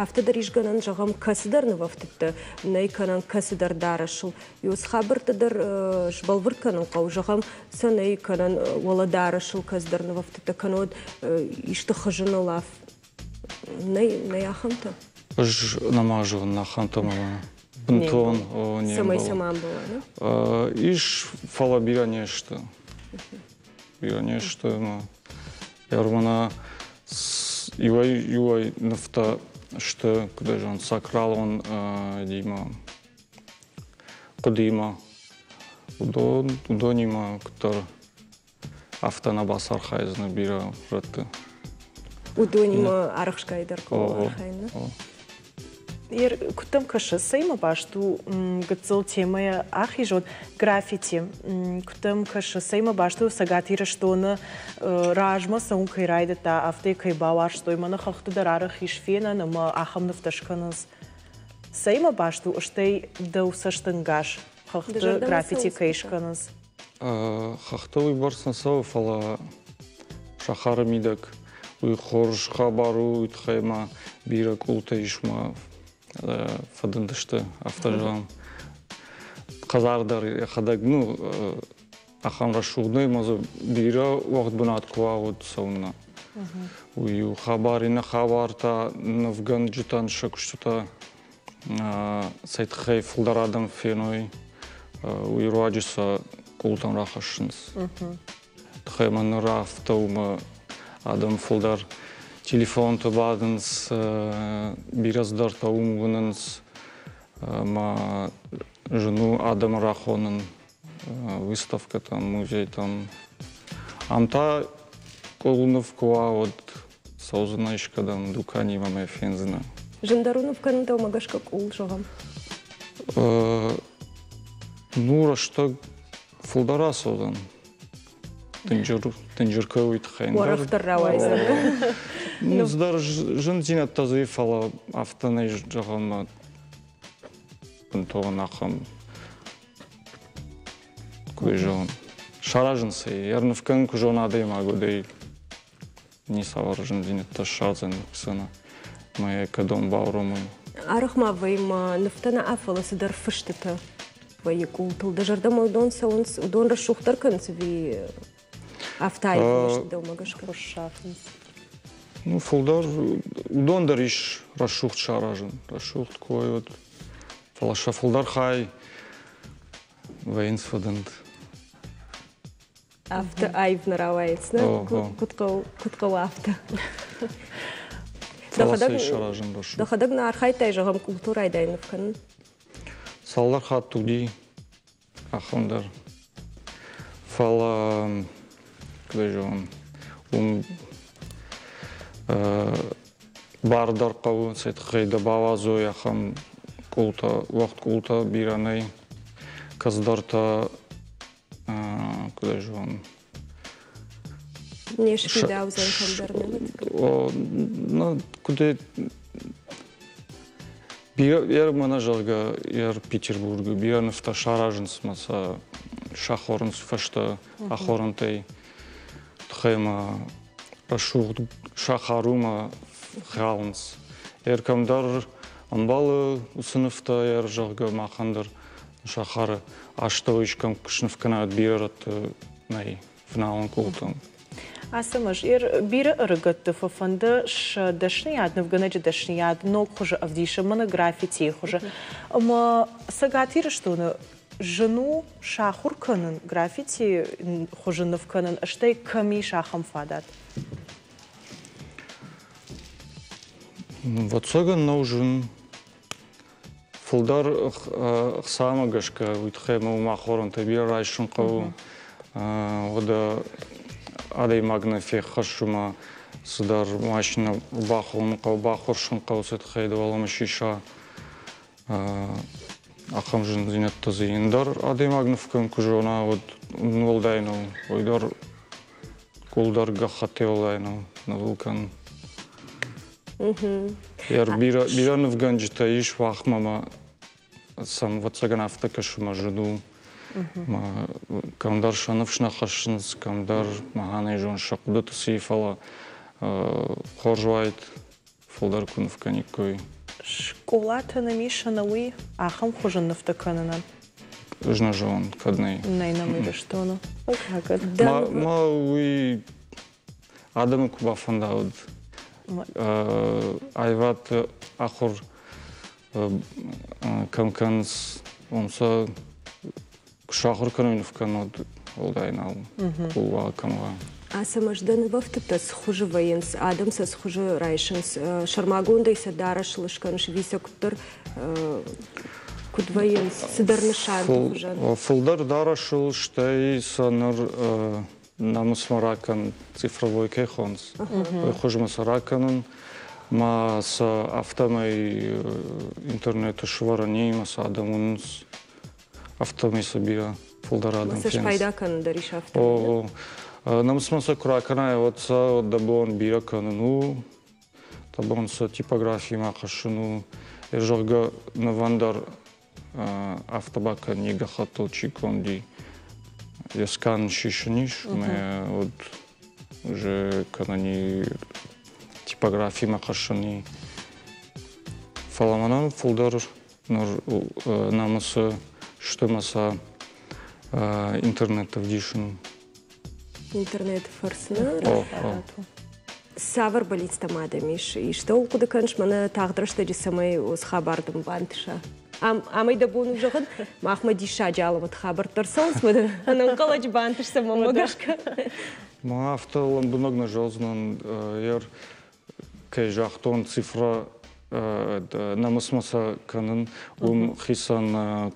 афтӕ дӕр ис гӕнӕн, зӕгъӕм, кӕцыдӕр нывӕфтыдтӕ нӕй кӕнӕн кӕцыдӕр дарӕсыл. Уыцы хабӕрттӕ дӕр сбӕлвырд кӕнын хъӕуы. Зӕгъӕм, сӕ нӕй кӕнӕн уӕлӕдарӕсыл кӕцыдӕр нывӕфтыдтӕ, кӕнӕ исты хызыныл нӕй, нӕй ахӕмтӕ? Ӕз нӕма зонын ахӕмтӕ мӕ бынтон не Цӕмӕй сӕ ма ӕмбӕла, нӕ? Ис, фӕлӕ бирӕ не сты. Бирӕ не сты ӕмӕ ӕрмӕна иуӕй-иуӕй нывтӕ сты, куыд ӕй зӕгъын, сакралон дима, хъуыдыимӕ. Уыдонимӕ куыддӕр афтӕ нӕ бацархайдзынӕ бирӕ рӕтты. Уыдонимӕ арӕхсгай дӕр хъӕуы архайын, нӕ? Куыд дӕм кӕсы, цӕимӕ баст у гыццыл темӕйӕ ахизон граффити? Куыд дӕм кӕсы, цӕимӕ баст у Цӕгат Ирыстоны размӕ цӕуын кӕй райдыдта, афтӕ кӕй бауарзтой? Мӕнӕ хӕхты дӕр арӕх ис фенӕн ӕмӕ ахӕм нывтӕ скӕнынц. Цӕимӕ баст у, стӕй дӕу цӕстӕнгас хӕхты граффити кӕй скӕнынц? Хӕхтӕ уыйбӕрц нӕ цӕуы, фӕлӕ сахары мидӕг уый хорз хабар у, уый тыххӕй ма бирӕ къултӕ ис ма фӕдындысты, афтӕ зӕгъӕм. Хӕдзар дӕр йӕхӕдӕг, ну, ахӕм рӕсугъд нӕй, ӕмӕ дзы бирӕ уӕгъд бынат куы уа, уӕд цӕуыннӕ. Уый у хабар, иннӕ хабар та нывгӕнджытӕн сӕ куыстытӕ цӕй тыххӕй фылдӕр адӕм феной, уый руаджы сӕ къултӕм рахӕссынц. Тыххӕй мӕ ныр афтӕ у, мӕ адӕм фылдӕр телефонты бадынц, бирӕ цыдӕртӕ уым уынынц, ӕмӕ зын у адӕмы рахонын выставкӕтӕм, музейтӕм. Ам та къулныв куы уа, уӕд цӕудзынӕ искӕдӕм дуканимӕ мӕ фендзынӕ. Зындӕр у ныв кӕнын дӕумӕ гӕсгӕ къул, зӕгъӕм? Ну, рӕстӕг фылдӕр ацӕудзӕн. Дынджыр кӕй уый тыххӕй. Уӕрӕхдӕр рауайдзӕн. Ну, цыдӕр зындзинӕдтӕ дзы фӕлӕ афтӕ нӕй зӕгъӕн мӕ бынтон ахӕм куы зӕгъын. Саразынц ӕй, ӕрныв кӕнын куы зона адӕймаг, уӕд ӕй ницавӕр зындзинӕдтӕ ссардзӕн сценӕ мӕ йӕ кӕдон бауромой. Арӕх ма вӕййы ма нывтӕ нӕ, фӕлӕ цыдӕр фыстытӕ вӕййы къултыл. Дӕ зӕрдӕмӕ уыдон цӕуынц, уыдон рӕсугъддӕр кӕнынц ӕви афтӕ аив сты дӕумӕ гӕсгӕ? Сафынц. Ну, фылдӕр уыдон дӕр ис рӕсугъд саразын, рӕсугъд кой уыд. Фӕлӕ сӕ фылдӕр хай вӕййынц фыдынд. Афтӕ аив нӕ рауайынц, нӕ? Куыд хъӕуы, куыд хъӕуы афтӕ. Дӕхӕдӕг нӕ архайдтай, зӕгъӕм, къултыл райдайын ныв кӕнын? Цалдӕр хатт уыди ахӕм дӕр. Фӕлӕ, куыд зӕгъон, уым бар дӕр хъӕуы, цӕй тыххӕй дӕ бауадзой, ахӕм къултӕ, уӕгъд къултӕ бирӕ нӕй. Кӕцыдӕртӕ куыд зӕгъон, Не сфидаудзӕн кӕмдӕр нӕ Ну, куыд бирӕ мӕнӕ зӕгъгӕ, ер Петербургы бирӕ нывтӕ саразынц мӕ сӕ сахорынц фӕстӕ ахорӕнтӕй. Тыххӕй мӕ рӕсугъд сахар у мӕ хӕлынц. Ер кӕмдӕр ӕмбӕлы уыцы нывтӕ, ер зӕгъгӕ, махӕн дӕр сахары астӕу искӕм куы сныв кӕнат бирӕ рӕтты нӕй фыналон къултӕм. Ацӕмӕз, бирӕ ӕрыгӕтты фӕфӕнды сӕ дӕсныйад, нывгӕнӕджы дӕсныйад ног хуызы ӕвдисын, мӕнӕ граффитийы хуызы. Ӕмӕ Цӕгат Ирыстоны зын у сахуыр кӕнын граффитийы хуызы ныв кӕнын, стӕй кӕм ис ахӕм фадат? Ӕвӕццӕгӕн нӕу зын. Фылдӕр ӕхцамӕ гӕсгӕ уый тыххӕй мӕ уым ахорӕнтӕ бирӕ райсын хъӕуы. Уӕдӕ адӕймаг нӕ феххӕссы ма цыдӕр машинӕ бахонын хъӕуы, баххуырсын хъӕуы, цӕй тыххӕй дӕ уӕлӕмӕ сиса. Ахӕм зындзинӕдтӕ дзы ӕндӕр адӕймаг ныв кӕнын куы зона, уӕд уӕлдай нӕу. Уый дӕр къул дӕр гӕххӕттӕй уӕлдай нӕу, нывыл кӕнын. Бирӕ нывгӕнджытӕ ис уахмӕ ма сӕм ӕвӕццӕгӕн афтӕ кӕсы мӕ зын у. Кӕмдӕр сӕ ныфс нӕ хӕссынц, кӕмдӕр махӕнӕй зон сӕ хъуыдыты ци, фӕлӕ хорз уаид фылдӕр куы ныв кӕниккой. Скъолатӕ нӕм ис ӕнӕуый ахӕм хуызы нывтӕ кӕнынӕн? Ӕз нӕ зонын, кӕд нӕй. Нӕй нӕм Ирыстоны. Ма уый адӕмы куы бафӕнда, уӕд аивад ахуыр кӕм кӕнынц, уым сӕ куы сахуыр кӕной ныв кӕнын, уӕд уӕлдай нал уа кӕм уа. Ацӕмӕз, дӕ нывӕфтыдтӕ цы хуызы вӕййынц, адӕм сӕ цы хуызы райсынц, сӕрмагондӕй сӕ дарӕсыл скӕныс ӕви сӕ куыддӕр куыд вӕййынц, цыдӕр нысанты хуызӕн? Фылдӕр дарӕсыл, стӕй сӕ ныр намысмӕ ракӕн цифровой кӕй хонынц, уый хуызмӕ сӕ ракӕнын, ма сӕ афтӕмӕй интернеты сывӕрын ӕмӕ сӕ адӕм уынынц, афтӕмӕй сӕ бирӕ фылдӕр адӕм фенынц. Спайда кӕнын дӕр ис афтӕ. Намысмӕ сӕ куы ракӕнай, уӕд сӕ дӕ бон бирӕ кӕнын у, дӕ бон сӕ типографимӕ хӕссын у, зӕгъгӕ, нывӕн дӕр афтӕ бакӕн, гӕххӕттыл чи конд и, йӕ скан сисын ис, ӕмӕ уӕд уже кӕнӕни типографимӕ хӕссын и. Фӕлӕ мӕнӕн фылдӕр ныр намысы сты мӕ сӕ интернеты ӕвдисын. Интернеты фӕрцы нӕ? Цавӕр бӕллицтӕ ма дӕм ис? Истӕуыл хъуыды кӕныс, мӕнӕ тагъд рӕстӕджы цӕмӕй уыцы хабар дын бантыса? Амӕй дӕ бон у зӕгъын, махмӕ диссаджы алӕмӕт хабӕрттӕ ӕрцӕуынц, мӕ ӕнӕнхъӕлӕджы бантысдзӕн мӕнмӕ гӕсгӕ. Ма афтӕ лӕмбынӕг нӕ зӕгъдзынӕн, кӕй загътон, цифрӕ намысмӕ сӕ кӕнын, уым хицӕн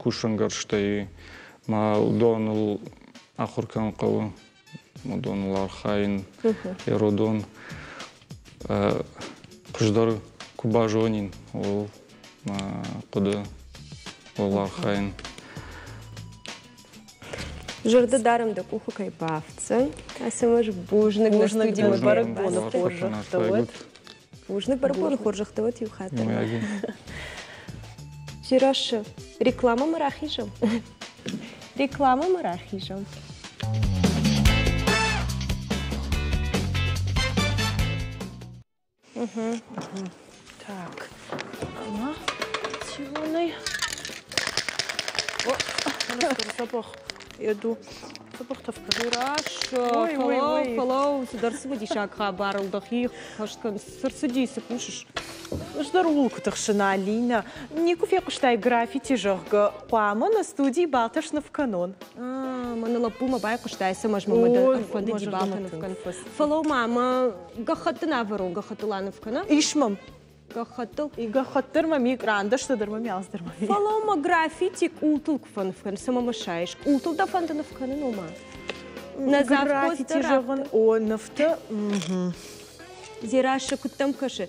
кусӕнгӕрзтӕй ма уыдоныл ахуыр кӕнын хъӕуы. Уыдоныл архайын, еродон хуыздӕр куы базонин, ууыл мӕ хъуыды, ууыл архайын. Зӕрдӕ дарӕм дӕ къухы кӕй бафтдзӕн. Ацӕмӕз, бузныг нӕ студимӕ бӕрӕгбоны хорзӕхтӕ уӕд. Бузныг бӕрӕгбоны хорзӕхтӕ уӕд иу хатт. Зираши, рекламӕмӕ рахизӕм. Рекламӕмӕ рахизӕм. Так, ӕмӕ тилонӕй. Дзӕбӕх еду. Дзӕбӕх тӕф кӕны. Ой, ой, ой. Фӕлӕуу, цыдӕр цымыдисаг хабарыл дӕхи хӕст кӕн. Цы рцыди, цы кусыс? Ӕз дӕр ууыл куы тыхсын, Алинӕ. Никуы фехъуыстай граффити, зӕгъгӕ, хъуамӕ нӕ студийы балтӕ сныв кӕнон. Мӕнӕ лӕппумӕ байхъуыстай, цӕмӕз мӕ дӕ ӕрфӕндыди балтӕ ныв кӕнын. Фӕлӕуу ма, мӕ гӕххӕтт ын авӕрон, гӕххӕттыл аныв кӕна? Ис мӕм. Гӕххӕттыл? Гӕххӕтт дӕр мӕм и, кърандӕстӕ дӕр мӕм и, алцы дӕр мӕм и. Фӕлӕуу ма граффити къултыл куы фӕныв кӕныс, цӕмӕ мӕ сайыс? Къултыл дӕ фӕнды ныв кӕнын, ома? Нӕ граффити зӕгъын, о, нывтӕ. Дзерассӕ, куыд дӕм кӕсы?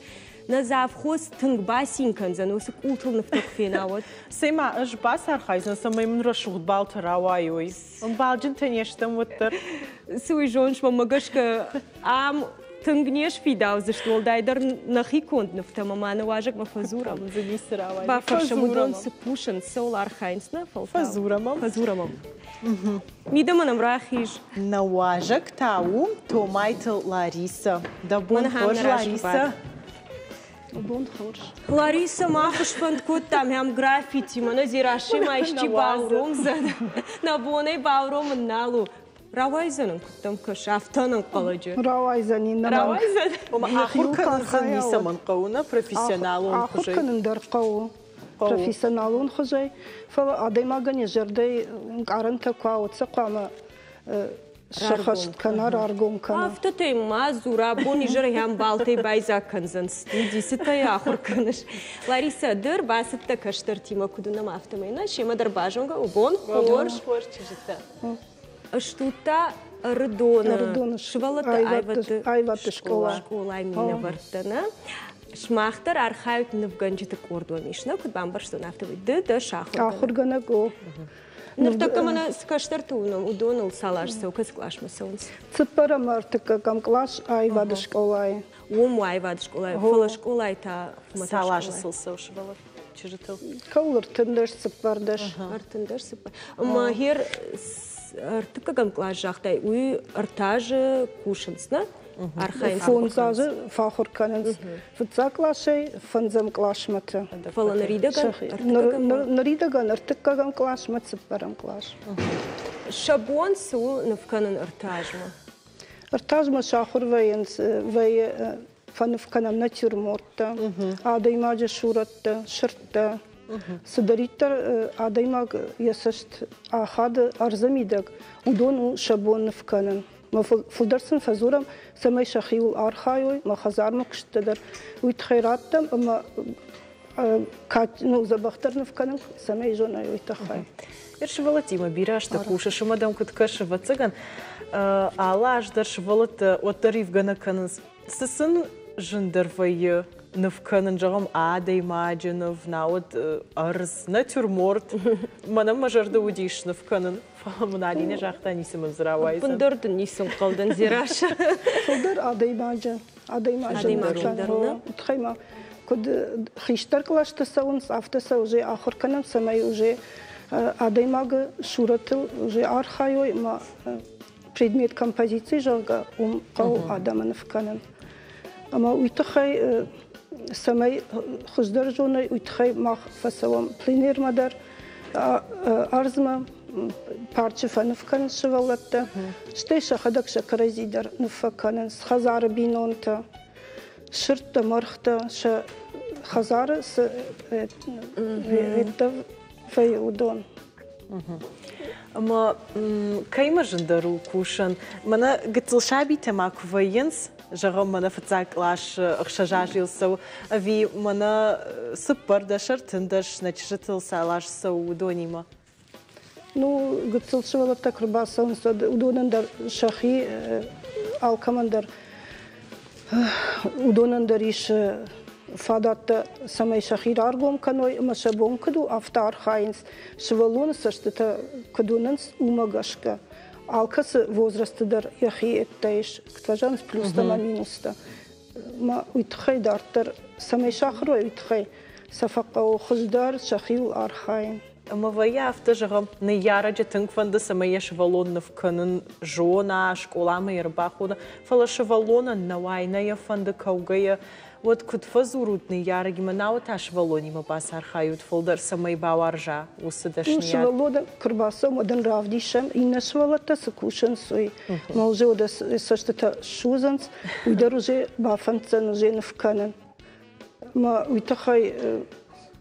Нӕ завхоз тынг бацин кӕндзӕн, уыцы къултыл нывтӕ куы фена, уӕд. Цӕй-ма, ӕз бацархайдзӕн, цӕмӕй мын рӕсугъд балтӕ рауайой. Ӕмбалджынтӕ не стӕм уӕддӕр. Цы уый зоныс, мӕнмӕ гӕсгӕ, ам тынг не сфидаудзысты, уӕлдайдӕр нӕхи конд нывтӕ ӕмӕ ма нӕ уазӕгмӕ фӕдзурӕм. Дзы ницы рауайы. Бафӕрсӕм, уыдон цы кусынц, цӕуыл архайынц, нӕ фӕлтау. Фӕдзурӕм ӕм. Фӕдзурӕм ӕм. Мидӕмӕ нӕм рахиз. Нӕ уазӕг та у Томайты Ларисӕ. Дӕ бон хорз, Ларисӕ. Бон хорз. Лариса, мах сфӕнд кодтам ӕм граффити, мӕнӕ Зерашимӕ исчи бауромдзӕн. Нӕ бонӕй бауромын нал у. Рауайдзӕн ын, куыд дӕм кӕсы, афтӕ ӕнӕнхъӕлӕджы. Рауайдзӕн иннӕ. Рауайдзӕн. Ома ахуыр кӕнын ницӕмӕн хъӕуы, нӕ профессионалон хуызӕй. Ахуыр кӕнын дӕр хъӕуы профессионалон хуызӕй, фӕлӕ адӕймагӕн йӕ зӕрдӕйы ӕнкъарӕнтӕ куы уа, уӕд сӕ хъуамӕ сӕххӕст кӕна, раргом кӕна. Афтӕтӕй ма дзур, абон изӕрӕй ӕмбалтӕй байдзаг кӕндзӕн студи, цытӕй ахуыр кӕныс. Ларисӕ, ды ӕрбацыдтӕ кӕстӕртимӕ, куыд уынӕм, афтӕмӕй нӕ семӕ дӕр базонгӕ у. Бон хорз. Хорз чызджытӕ. Стут та Ӕрыдоны сывӕллӕтты аивӕдты скъолайы минӕвӕрттӕ, нӕ? Сымах дӕр архайут нывгӕнджыты къорд уӕм ис, нӕ? Куыд бамбӕрстон, афтӕмӕй ды дӕ сахуыргӕнӕг. Ахуыргӕнӕг, о. Ныртӕккӕ мӕнӕ цы кӕстӕрты уынӕм, уыдоныл цал азы цӕуы, кӕцы къласмӕ цӕуынц? Цыппӕрӕм ӕртыккӕгӕм кълас аивады скъолайы. Уым аивады скъолайы, фӕлӕ скъолайы та Цал азы сыл цӕуы сывӕллӕтты чызджытыл? Кӕуыл 13, 14. 13, цыппар. Ӕмӕ гъер ӕртыккӕгӕм кълас загътай, уый ӕртӕ азы кусынц, нӕ? Архайынц. Фондз азы фӕахуыр кӕнынц фыццаг къласӕй фӕндзӕм къласмӕты. Фӕлӕ ныридӕгӕн Ныридӕгӕн ӕртыккӕгӕм къласмӕ, цыппӕрӕм кълас. Сӕ бон цы у ныв кӕнын ӕртӕ азмӕ? Ӕртӕ азмӕ сахуыр вӕййынц, вӕййы фӕныв кӕнӕм натюрморттӕ, адӕймаджы сурӕттӕ, сырдтӕ. Цыдӕриддӕр адӕймаг йӕ цӕст ахады ӕрдзы мидӕг, уыдон у сӕ бон ныв кӕнын. Фылдӕр сын фӕдзурӕм, цӕмӕй сӕхиуыл архайой, мӕ хӕдзармӕ куыстытӕ дӕр уый тыххӕй раттӕм ӕмӕ ну, дзӕбӕхдӕр ныв кӕнын, цӕмӕй зоной, уый тыххӕй. Ир сывӕллӕттимӕ бирӕ азты кусыс ӕмӕ дӕм куыд кӕсы, ӕвӕццӕгӕн, алы аз дӕр сывӕллӕттӕ уӕддӕр ивгӕ нӕ кӕнынц. Цы сын зындӕр вӕййы ныв кӕнын, зӕгъӕм, адӕймаджы ныв, науӕд ӕрдз, натюрморт. Мӕнӕн мӕ зӕрды уыдис ныв кӕнын, фӕлӕ мын Алинӕ загъта, ницы мын дзы рауайдзӕн. Ӕппындӕр дын ницы ӕнхъӕл дӕн, Дзерассӕ. Фылдӕр адӕймаджы адӕймаджы тыххӕй ма куыд хистӕр кълӕсты цӕуынц, афтӕ сӕ уже ахуыр кӕнӕм, цӕмӕй уже адӕймагы сурӕтыл уже архайой ӕмӕ предмет композици, зӕгъгӕ, уым хъӕуы адӕмы ныв кӕнын. Ӕмӕ уый тыххӕй, цӕмӕй хуыздӕр зоной, уый тыххӕй мах фӕцӕуӕм пленермӕ дӕр, ӕрдзмӕ, парчы фӕныв кӕнынц сывӕллӕттӕ, стӕй сӕхӕдӕг сӕ кӕрӕдзи дӕр ныв фӕкӕнынц, хӕдзары бинонтӕ, сырдтӕ, мӕргътӕ, сӕ хӕдзары цы вӕййы, уыдон. Ӕмӕ кӕимӕ зындӕр у кусын? Мӕнӕ гыццыл сабитӕ ма куы вӕййынц, зӕгъӕм, мӕнӕ фыццаг кълас ӕхсӕз азы цӕуы, ӕви мӕнӕ цыппӕрдӕс, ӕртындӕс нӕ чызджытыл цал азы цӕуы, уыдонимӕ? Ну, гыццыл сывӕллӕттӕ куы рбацӕуынц, уӕд уыдонӕн дӕр сӕхи алкӕмӕн дӕр уыдонӕн дӕр ис фадӕттӕ, цӕмӕй сӕхи раргом кӕной ӕмӕ сӕ бон куыд у, афтӕ архайынц. Сывӕллоны цӕстытӕ куыд уынынц, уымӕ гӕсгӕ. Алкӕцы возрасты дӕр йӕхи ӕддӕ ис, куыд фӕзӕгъынц, плюстӕ ӕмӕ минустӕ. Ма уый тыххӕй дарддӕр, цӕмӕй сахуыр уой, уый тыххӕй сӕ фӕхъӕуы хуыздӕр сӕхиуыл архайын. Ӕмӕ вӕййы афтӕ, зӕгъӕм, ныййарӕджы тынг фӕнды, цӕмӕй йӕ сывӕллон ныв кӕнын зона, скъоламӕ йӕ ӕрбахона, фӕлӕ сывӕллонӕн нӕ уай, нӕ йӕ фӕнды кӕугӕйӕ, уӕд куыд фӕдзурут ныййарӕгимӕ, науӕд та сывӕллонимӕ бацархайут фылдӕр, цӕмӕй бауарза уыцы дӕсныйад? Сывӕллоны куы рбацӕуӕм, уӕд ын равдисӕм, иннӕ сывӕллӕттӕ цы кусынц, уый. Мӕ уже уӕдӕ цӕстытӕ ссудзынц, уый дӕр уже бафӕнддзӕн уже ныв кӕнын. Мӕ уый тыххӕй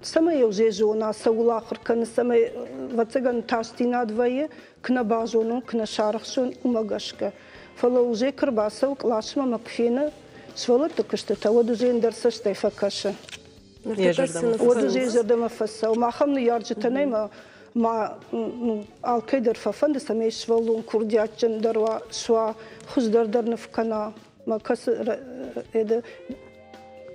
цӕмӕй уже зона, цӕуыл ахуыр кӕны, цӕмӕй, ӕвӕццӕгӕн, тасдзинад вӕййы, куы нӕ базонон, куы нӕ сарӕхсон, уымӕ гӕсгӕ. Фӕлӕ уже куы рбацӕуы къласмӕ мӕ куы фены сывӕллӕтты куыстытӕ, уӕд уже ӕндӕр цӕстӕй фӕкӕсы. Уӕд уже зӕрдӕмӕ фӕцӕуы. Махӕн ныййарджытӕ нӕй, ма ма алкӕй дӕр фӕфӕнды, цӕмӕй сывӕллон курдиатджындӕр уа, суа, хуыздӕр дӕр ныв кӕна. Ма кӕцы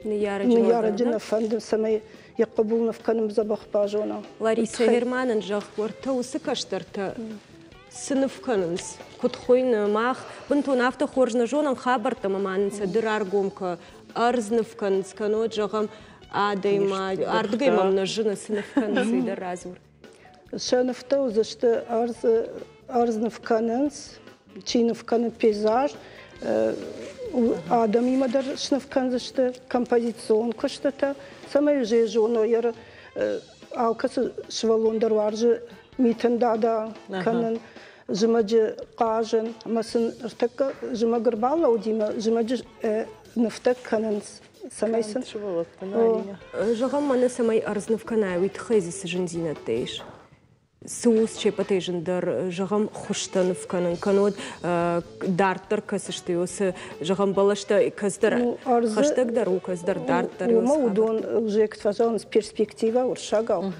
ныййарӕджы нӕ фӕнды, цӕмӕй йӕ хъӕбул ныв кӕнын дзӕбӕх базона. Ларисӕ Германӕн зӕгъ, уӕртӕ уыцы кӕстӕртӕ цы ныв кӕнынц, куыд хуыйны, мах бынтон афтӕ хорз нӕ зонӕм хабӕрттӕ ӕмӕ ма нын сӕ ды раргом кӕ, ӕрдз ныв кӕнынц, кӕннод, зӕгъӕм, адӕймаг, ардыгӕй мӕм нӕ зыны, цы ныв кӕнынц, уый дӕр радзур. Сӕ нывтӕ уыдзысты ӕрдз, ӕрдз ныв кӕнынц, чи ныв кӕны пейзаж, адӕмимӕ дӕр сныв кӕндзысты композицион куыстытӕ, цӕмӕй уже зоной, алкӕцы сывӕллон дӕр уарзы митын дада кӕнын, зымӕджы хъазын, ӕмӕ сын ӕртӕккӕ зымӕг ӕрбалӕудимӕ зымӕджы нывтӕ кӕнынц, цӕмӕй сын Зӕгъӕм, мӕнӕ цӕмӕй ӕрдз ныв кӕнай, уый тыххӕй дзы цы зындзинӕдтӕ ис? Цы у се ппӕтӕй зындӕр, зӕгъӕм, хуызтӕ ныв кӕнын, кӕннод дарддӕр кӕцы сты, уыцы, зӕгъӕм, бӕлӕстӕ кӕцыдӕр хӕстӕгдӕр у, кӕцыдӕр дарддӕр. Уымӕ уыдон уже куыд фӕзӕгъынц, перспективӕ уырыссагау.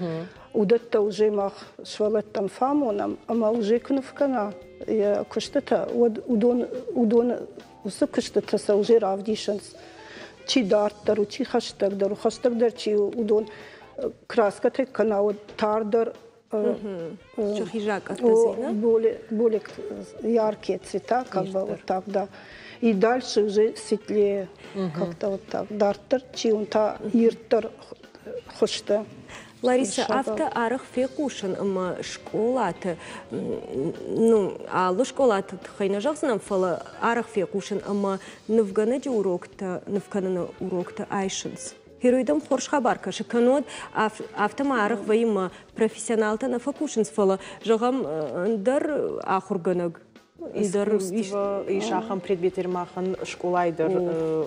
Уыдӕттӕ уже мах сывӕллӕттӕн фӕамонӕм, ӕмӕ уже куы ныв кӕна йӕ куыстытӕ, уӕд уыдон, уыдон уыцы куыстытӕ сӕ уже равдисынц. Чи дарддӕр у, чи хӕстӕгдӕр у, хӕстӕгдӕр чи у, уыдон краскӕтӕ кӕна, уӕд тардӕр. Более, более яркие цвета, как бы вот так, да. И дальше уже светлее, как-то вот так. Дарддӕр чи уын та ирддӕр хуызтӕ. Лариса, афтӕ арӕх фехъусын ӕмӕ скъолаты, ну, алы скъолаты тыххӕй нӕ зӕгъдзынӕн, фӕлӕ арӕх фехъусын ӕмӕ нывгӕнӕджы уроктӕ, нывкӕныны уроктӕ айсынц. Герой дӕм хорз хабар кӕсы, кӕннод афтӕ ма арӕх вӕййы мӕ профессионалтӕ нӕ фӕкусынц, фӕлӕ, зӕгъӕм, ӕндӕр ахуыргӕнӕг Искусство ис ахӕм предмет махӕн скъолайы дӕр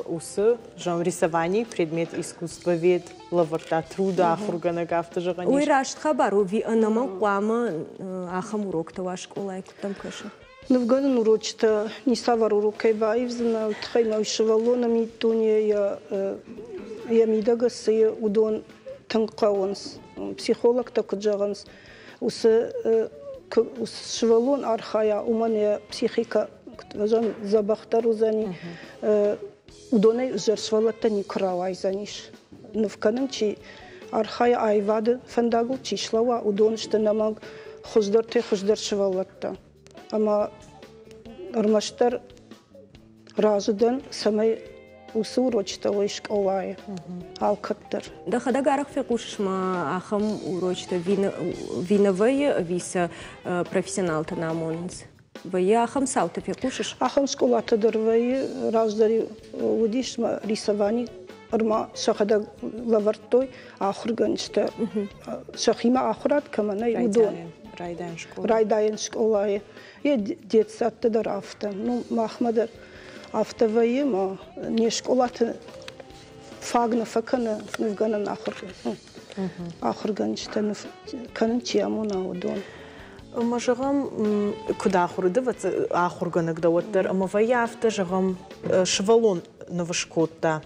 уыцы зӕгъӕм рисование предмет искусствовед лӕвӕрдта труда ахуыргӕнӕг афтӕ зӕгъӕн Уый раст хабар у, ӕви ӕнӕмӕнг хъуамӕ ахӕм уроктӕ уа скъолайы, куыд дӕм кӕсы? Нывгӕнӕн урочытӕ ницавӕр урокӕй баивдзынӕ, уый тыххӕй мӕ сывӕллоны миддуне йӕ йӕ мидӕг цы уыдон тынг хъӕуынц. Психологтӕ куыд зӕгъынц, уыцы сывӕллон архайа, уымӕн йӕ психикӕ дзӕбӕхдӕр уыдзӕни. Уыдонӕй ӕвзӕр сывӕллӕттӕ никуы рауайдзӕнис. Ныв кӕнын чи архайа, аивады фӕндагыл чи слӕууа, уыдон сты нӕмӕнг хуыздӕртӕй хуыздӕр сывӕллӕттӕ. Ӕмӕ ӕрмӕстдӕр разы дӕн, цӕмӕй уыцы урочытӕ уой скъолайы алкӕддӕр. Дӕхӕдӕг арӕх фехъусыс ма ахӕм урочытӕ ви нӕ вӕййы ӕви сӕ профессионалтӕ нӕ амонынц? Вӕййы ахӕм цаутӕ фехъусыс? Ахӕм скъолатӕ дӕр вӕййы. Раздӕр уыдис ма рисовани ӕрма сӕхӕдӕг лӕвӕрдтой ахуыргӕнджытӕ сӕхимӕ ахуырад кӕмӕ нӕй, уыдон. Райдайӕн скъолайы. Йӕ детсадты дӕр афтӕ. Ну, махмӕ дӕр афтӕ вӕййы, ма не скъолаты фаг нӕ фӕкӕны нывгӕнӕн ахуыргӕнджытӕ ныв кӕнын чи амона, уыдон. Ӕмӕ зӕгъӕм, куыд ахуыр уыд, ахуыргӕнӕг дӕ уӕддӕр, ӕмӕ вӕййы афтӕ, зӕгъӕм, сывӕллон ныв скодта.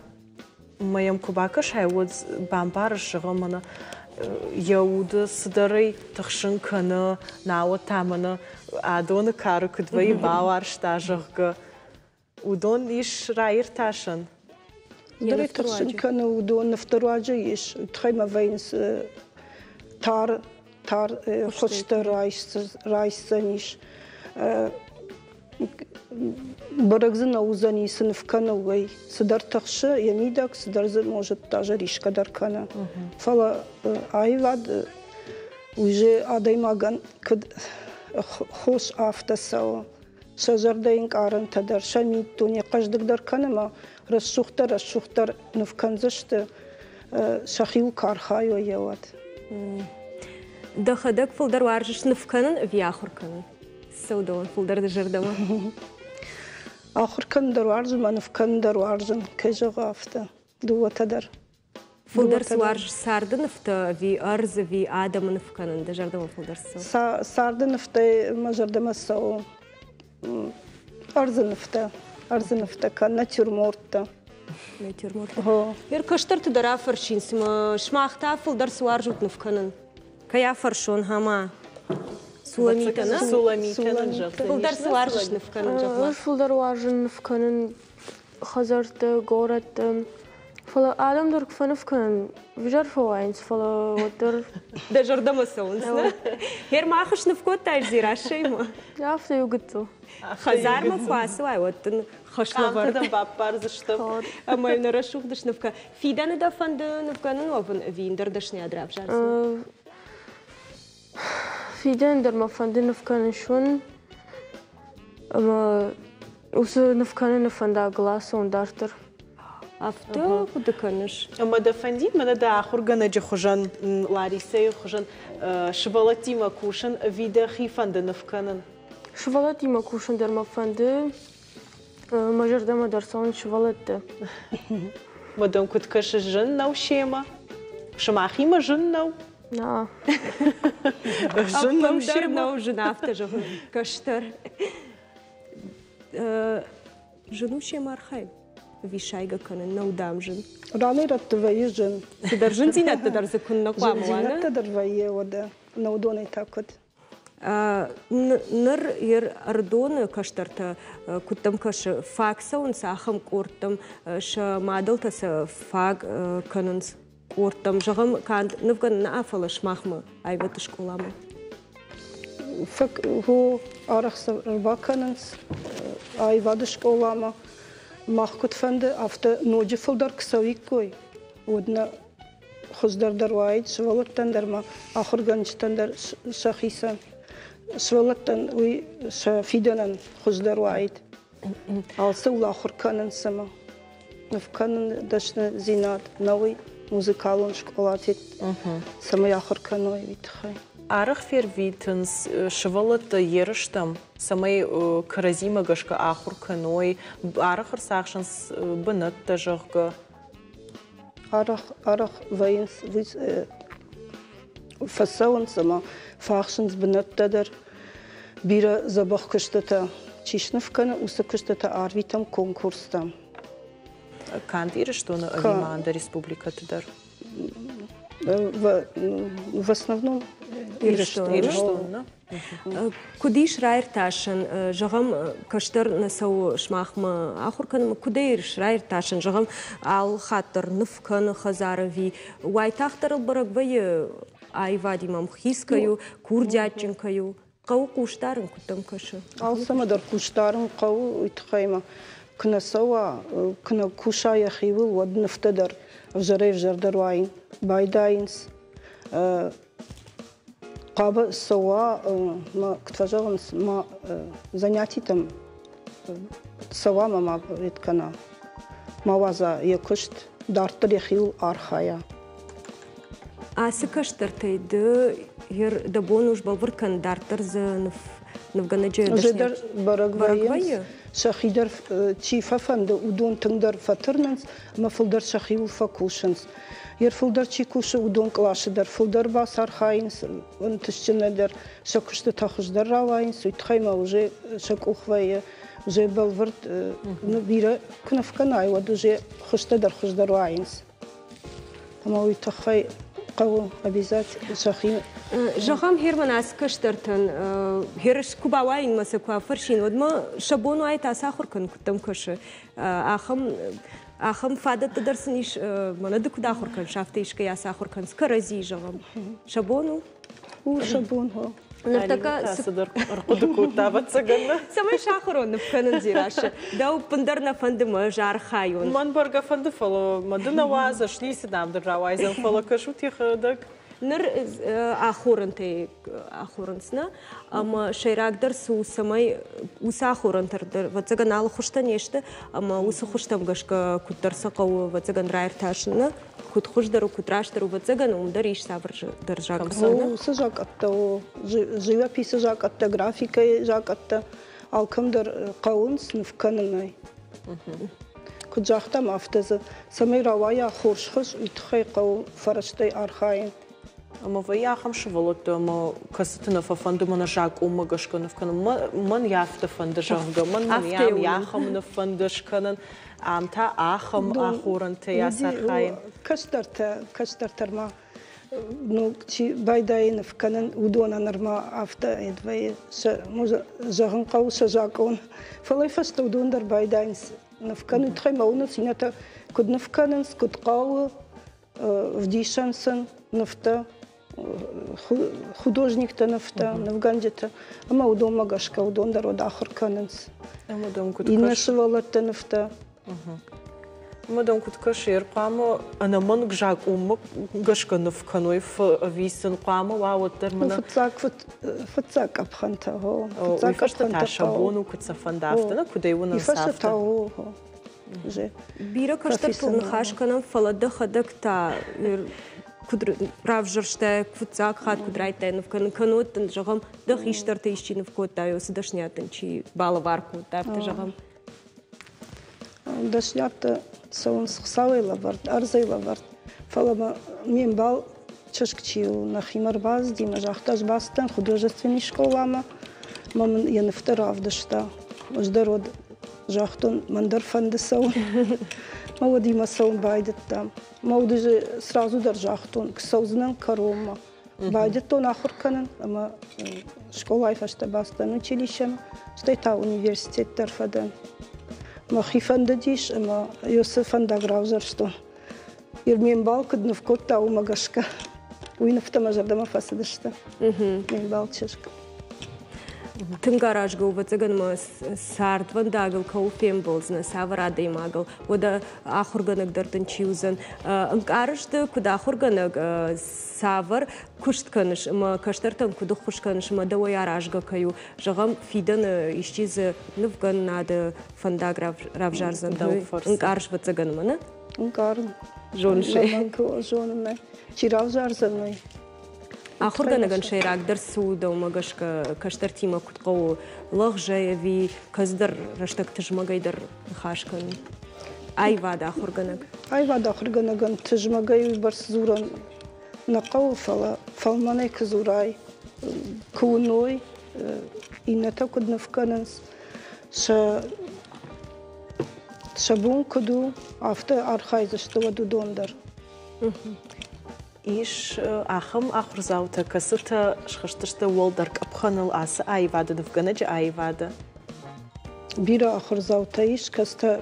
Ӕмӕ йӕм куы бакӕсай, уӕд бамбарыс, зӕгъӕм, мӕнӕ йӕ уды цыдӕрӕй тыхсын кӕны, науӕд та мӕнӕ адоны кары куыд вӕййы, бауарзта, зӕгъгӕ. Уыдон ис раиртасӕн. Цыдӕрӕй тыхсын кӕны, уыдон нывты руаджы ис. Тыххӕй ма вӕййынц тар тар хуызтӕ райсдзӕнис. Бӕрӕг дзы нӕ уыдзӕни, цы ныв кӕны, уый. Цыдӕр тыхсы йӕ мидӕг, цыдӕр дзы, может, даже рисгӕ дӕр кӕны. Фӕлӕ аивад уый же адӕймагӕн куыд хос афтӕ цӕуы. Сӕ зӕрдӕйы ӕнкъарӕнтӕ дӕр, сӕ миддуне хъӕздыгдӕр кӕны ӕмӕ рӕсугъддӕр-рӕсугъддӕр ныв кӕндзысты, сӕхиуыл куы архайой, уӕд. Дӕхӕдӕг фылдӕр уарзыс ныв кӕнын ӕви ахуыр кӕнын? Цӕуы дӕуӕн фылдӕр дӕ зӕрдӕмӕ? Ахуыр кӕнын дӕр уарзын ӕмӕ ныв кӕнын дӕр уарзын, кӕй зӕгъы, афтӕ. Дыууӕтӕ дӕр. Фылдӕр цы уарзыс, царды нывтӕ ӕви ӕрдз ӕви адӕмы ныв кӕнын дӕ зӕрдӕмӕ фылдӕр цы цӕуы? Царды нывтӕй мӕ зӕрдӕмӕ цӕуы ӕрдзы нывтӕ, ӕрдзы нывтӕ кӕнӕ натюрморттӕ. Натюрморттӕ. Ер кӕстӕрты дӕр афӕрсин, цымӕ сымах та фылдӕр цы уарзут ныв кӕнын? Кӕй афӕрсон, хама? Суламитӕ, нӕ? Суламитӕ нын зӕгъдзӕнис. Фылдӕр цы уарзыс ныв кӕнын, зӕгъ-ма? Фылдӕр уарзын ныв кӕнын хӕдзӕртты, горӕтты. Фӕлӕ адӕм дӕр куы фӕныв кӕнын, ӕвзӕр фӕуайынц, фӕлӕ уӕддӕр... Дӕ зӕрдӕмӕ цӕуынц, нӕ? Гъер мах сныв кодтай Дзерассӕимӕ? Афтӕ иу гыццыл. Хӕдзармӕ куы ацӕуай, уӕд дын хӕслӕвӕрд. Къамтӕ дӕм баппардзыстӕм. Ӕмӕ йын рӕсугъд сныв кӕн. Фидӕны дӕ фӕнды нывгӕнын уӕвын ӕви ӕндӕр дӕсныйад равзардзынӕ? Фидӕны дӕр мӕ фӕнды ныв кӕнын суын. Ӕмӕ уыцы ныв кӕныны фӕндагыл ацӕуын дарддӕр. Афтӕ хъуыды кӕныс? Ӕмӕ дӕ фӕндид мӕнӕ дӕ ахуыргӕнӕджы хуызӕн, Ларисӕйы хуызӕн сывӕллӕттимӕ кусын ӕви дӕхи фӕнды ныв кӕнын? Сывӕллӕттимӕ кусын дӕр мӕ фӕнды. Мӕ зӕрдӕмӕ дӕр цӕуынц сывӕллӕттӕ. Мӕ дӕм куыд кӕсы, зын нӕу семӕ? Сымахимӕ зын нӕу? На. Зын нӕу Ӕппындӕр семӕ? нӕу зын, афтӕ зӕгъын, кӕстӕр. Зын у семӕ архайын? Ӕви сайгӕ кӕнын нӕу дӕм зын? Ранӕй-рӕтты вӕййы зын. Цыдӕр зындзинӕдтӕ дӕр дзы куыннӕ хъуамӕ уа, нӕ? Зындзинӕдтӕ дӕр вӕййы, уӕдӕ. Нӕ уыдонӕй та куыд? Ныр Ӕрыдоны кӕстӕртӕ куыддӕм кӕсы, фаг цӕуынц ахӕм къордтӕм, сӕ мадӕлтӕ сӕ фаг кӕнынц? къордтӕм, зӕгъӕм, канд нывгӕнӕн нӕ, фӕлӕ сымахмӕ аивӕдты скъоламӕ? Хо арӕх ӕрбакӕнынц аивады скъоламӕ. Мах куыд фӕнды, афтӕ ноджы фылдӕр куы цӕуиккой, уӕд нӕ хуыздӕр дӕр уаид сывӕллӕттӕн дӕр ма ахуыргӕнджытӕн дӕр сӕхицӕн. Сывӕллӕттӕн уый сӕ фидӕнӕн хуыздӕр уаид. Алцӕуыл ахуыр кӕнынц ӕмӕ ныв кӕнын дӕсныдзинад нӕуый музыкалон скъолаты цӕмӕй ахуыр кӕной, уый тыххӕй. Арӕх фервитынц сывӕллӕттӕ ерыстӕм, цӕмӕй кӕрӕдзимӕ гӕсгӕ ахуыр кӕной, арӕх ӕрцахсынц бынӕттӕ, зӕгъгӕ. Арӕх, арӕх вӕййынц, фӕцӕуынц ӕмӕ фӕахсынц бынӕттӕ дӕр. Бирӕ дзӕбӕх куыстытӕ чи сныв кӕны, уыцы куыстытӕ арвитӕм конкурстӕм. Канд Ирыстоны ӕви ма ӕндӕр республикӕты дӕр? В основном Ирыстоны. Ирыстоны. Куыд ис раиртасӕн, зӕгъӕм, кӕстӕр нӕ цӕуы сымахмӕ ахуыр кӕнынмӕ, куыд ӕй ис раиртасӕн, зӕгъӕм, алы хатт дӕр ныв кӕны хӕдзары ӕви уайтагъддӕр ыл бӕрӕг вӕййы аивадимӕ ӕмхиц кӕй у, курдиатджын кӕй у? Хъӕуы хъусдарын, куыд дӕм кӕсы? Алцӕмӕ дӕр хъусдарын хъӕуы, уый тыххӕй ма куы нӕ цӕуа, куы нӕ куса йӕхиуыл, уӕд нывтӕ дӕр ӕвзӕрӕй-ӕвзӕрдӕр уайын байдайынц. Хъуамӕ цӕуа, ма куыд фӕзӕгъынц, ма занятитӕм цӕуа ӕмӕ ма вред кӕна, ма уадза йӕ куыст, дарддӕр йӕхиуыл архайа. Ацы кӕстӕртӕй ды дӕ бон у сбӕлвырд кӕн, дарддӕр дзы нывгӕнӕджы дӕр бӕрӕг вӕййы. Сӕхи дӕр чи фӕфӕнды, уыдон тынгдӕр фӕтырнынц ӕмӕ фылдӕр сӕхиуыл фӕкусынц. Йе фылдӕр чи кусы, уыдон къласы дӕр фылдӕр бацархайынц, ӕнтыстджынӕй дӕр сӕ куыстытӕ хуыздӕр рауайынц, уый тыххӕй ма уже сӕ къух вӕййы, уже бӕлвырд бирӕ куы ныв кӕнай, уӕд уже хуызтӕ дӕр хуыздӕр уайынц. Ӕмӕ уый тыххӕй хъӕуы обязательно сӕхи. Зӕгъӕм, Герман ацы кӕстӕртӕн херыс куы бауаин мӕ сӕ куы афӕрсин, уӕд ма сӕ бон уаид ацахуыр кӕнын, куыд дӕм кӕсы? Ахӕм ахӕм фадӕттӕ дӕр сын ис, мӕнӕ ды куыд ахуыр кӕныс, афтӕ искӕй ацахуыр кӕныс, кӕрӕдзи, зӕгъӕм. Сӕ бон у? У сӕ бон, хо. Ныртӕккӕ цыдӕр ӕрхъуыды кодта, ӕвӕццӕгӕн. Цӕмӕй сахуырон ныв кӕнын, Дзерассӕ? Дӕу ӕппындӕр нӕ фӕнды мӕ ӕз архайон. Мӕн бӕргӕ фӕнды, фӕлӕ мӕ ды нӕ уадзыс, ницы дам дын рауайдзӕн, фӕлӕ кӕсут йӕхӕдӕг. Ныр ахорӕнтӕй ахорынц, нӕ? Ӕмӕ сӕйрагдӕр цы у, цӕмӕй уыцы ахорӕнтӕ дӕр, ӕвӕццӕгӕн, алы хуызтӕ не сты, ӕмӕ уыцы хуызтӕм гӕсгӕ куыддӕр сӕ хъӕуы, ӕвӕццӕгӕн, раиртасын, нӕ? Куыд хуыздӕр у, куыд растдӕр у, ӕвӕццӕгӕн, уым дӕр ис цавӕрдӕр закъӕттӕ. Уыцы закъӕттӕ у, живописы закъӕттӕ, графикӕйы закъӕттӕ алкӕм дӕр хъӕуынц ныв кӕнынӕй. Куыд загътам, афтӕ дзы, цӕмӕй рауайа хорз хуыз, уый тыххӕй хъӕуы фӕрӕзтӕй архайын. Ӕмӕ вӕййы ахӕм сывӕллӕттӕ, ӕмӕ кӕцыты нӕ фӕфӕнды мӕнӕ закъонмӕ гӕсгӕ ныв кӕнын. Мӕн йӕ афтӕ фӕнды, зӕгъгӕ, мӕн мӕн ахӕм ныв фӕнды скӕнын, ам та ахӕм ахорӕнтӕй ацархайын. Кӕстӕртӕ, кӕстӕртӕ ма ну, чи байдайы ныв кӕнын, уыдонӕн нырма афтӕ вӕййы, сӕ, зӕгъын хъӕуы сӕ закъон. Фӕлӕ фӕстӕ уыдон дӕр байдайынц ныв кӕнын. Тыххӕй ма уынынц, иннӕтӕ куыд ныв кӕнынц, куыд хъӕуы, вдисӕн сын нывтӕ, художниктӕ нывтӕ, нывгӕнджытӕ. Ӕмӕ уыдонмӕ гӕсгӕ уыдон дӕр уӕд ахуыр кӕнынц. Иннӕ сывӕллӕттӕ нывтӕ. Ӕмӕ дӕм куыд кӕсы, ӕрхъуамӕ ӕнӕмӕнг закъонмӕ гӕсгӕ ныв кӕной, ӕви сын хъуамӕ уа уӕддӕр мӕнӕ... Фыццаг, фыццаг къӕпхӕнтӕ, хо. Фыццаг къӕпхӕнтӕ сӕ бон у, куыд сӕ фӕнда, афтӕ нӕ, куыд ӕй уынынц, афтӕ. Бирӕ кӕстӕртыл ныхас кӕнӕм, фӕлӕ дӕхӕдӕг та куыд равзӕрстай, фыццаг хатт куыд райдыдтай ныв кӕнын, кӕннод дын, зӕгъӕм, дӕ хистӕртӕ исчи ныв кодта, цы дӕсныйад дын чи балӕвар кодта, афтӕ зӕгъӕм. Дӕсниӕдтӕ цӕуынц Хуыцауӕй лӕвӕрд, ӕрдзӕй лӕвӕрд. Фӕлӕ мӕ ме мбал чызг чи у, нӕхимӕ ӕрбацыди мӕ загъта, ӕз бацыдтӕн художественный скъоламӕ, мӕ мын йӕ нывтӕ равдыста. Ӕз дӕр уӕд загътон, мӕн дӕр фӕнды цӕуын. Мӕ уӕдимӕ цӕуын байдыдтам. Мӕ уд сразу дӕр загътон, цӕудзынӕн кӕронмӕ. Байдыдтон ахуыр кӕнын ӕмӕ скъолайы фӕстӕ бацыдтӕн училищемӕ, стӕй та университет дӕр фӕдӕн. Мӕхи фӕндыдис ӕмӕ уыцы фӕндаг равзӕрстон. Ир ме мбал куыд ныв кодта, уымӕ гӕсгӕ. Уый нывтӕ мӕ зӕрдӕмӕ фӕцыдысты. Ме мбал чызг. Тынг аразгӕ у, ӕвӕццӕгӕн ма цардвӕндагыл кӕуыл фембӕлдзынӕ, цавӕр адӕймагыл, уӕдӕ ахуыргӕнӕг дӕр дын чи уыдзӕн. Ӕнкъарыс ды, куыд ахуыргӕнӕг, цавӕр куыст кӕныс ӕмӕ кӕстӕртӕн куыд ӕххуыс кӕныс ӕмӕ дӕуӕй аразгӕ кӕй у, зӕгъӕм, фидӕны исчи дзы нывгӕнынады фӕндаг равзардзӕн, ӕнкъарыс, ӕвӕццӕгӕн, ӕмӕ нӕ? Ӕнкъарын. Зоныс ӕй? Зонын ӕй. Чи равзардзӕн, уый. Ахуыргӕнӕгӕн сӕйрагдӕр цы у дӕумӕ гӕсгӕ, кӕстӕртимӕ куыд хъӕуы лӕгъзӕй ӕви кӕцыдӕр рӕстӕг тызмӕгӕй дӕр ныхас кӕнын? Аивады ахуыргӕнӕг. Аивады ахуыргӕнӕгӕн тызмӕгӕй уыйбӕрц дзурӕн нӕ хъӕуы, фӕлӕ фӕлмӕнӕй куы дзурай, куы уыной, иннӕтӕ куыд ныв кӕнынц, сӕ сӕ бон куыд у, афтӕ архайдзысты уӕд уыдон дӕр. Ис ахӕм ахуырдзаутӕ, кӕцытӕ схызтысты уӕлдӕр къӕпхӕныл ацы аивады, нывгӕнӕджы аивады. Бирӕ ахуырдзаутӕ ис, кӕцытӕ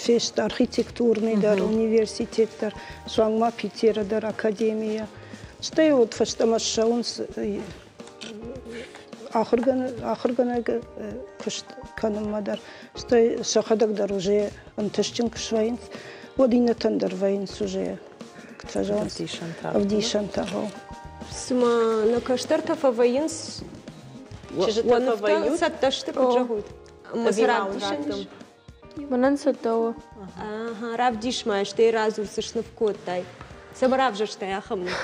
фесты архитектурный дӕр, университет дӕр, суанг ма Питеры дӕр академийӕ. Стӕй вот фӕстӕмӕ ссӕуынц ахуыргӕнӕг куыст кӕнынмӕ дӕр, стӕй сӕхӕдӕг дӕр уже ӕнтыстджын куы свӕййынц, уӕд иннӕтӕн дӕр вӕййынц уже ӕвдисӕнтӕ. Ӕвдисӕнтӕ. Цыма нӕ кӕстӕртӕ фӕвӕййынц, чызджытӕ фӕвӕййут? Цӕттӕ сты, куыд зӕгъут? Ӕмӕ цы равдисӕн ис? Мӕнӕн цӕттӕ у. Ага, равдис ма, стӕй радзур, цы сныв кодтай. Цӕмӕ равзӕрстай ахӕм ныв?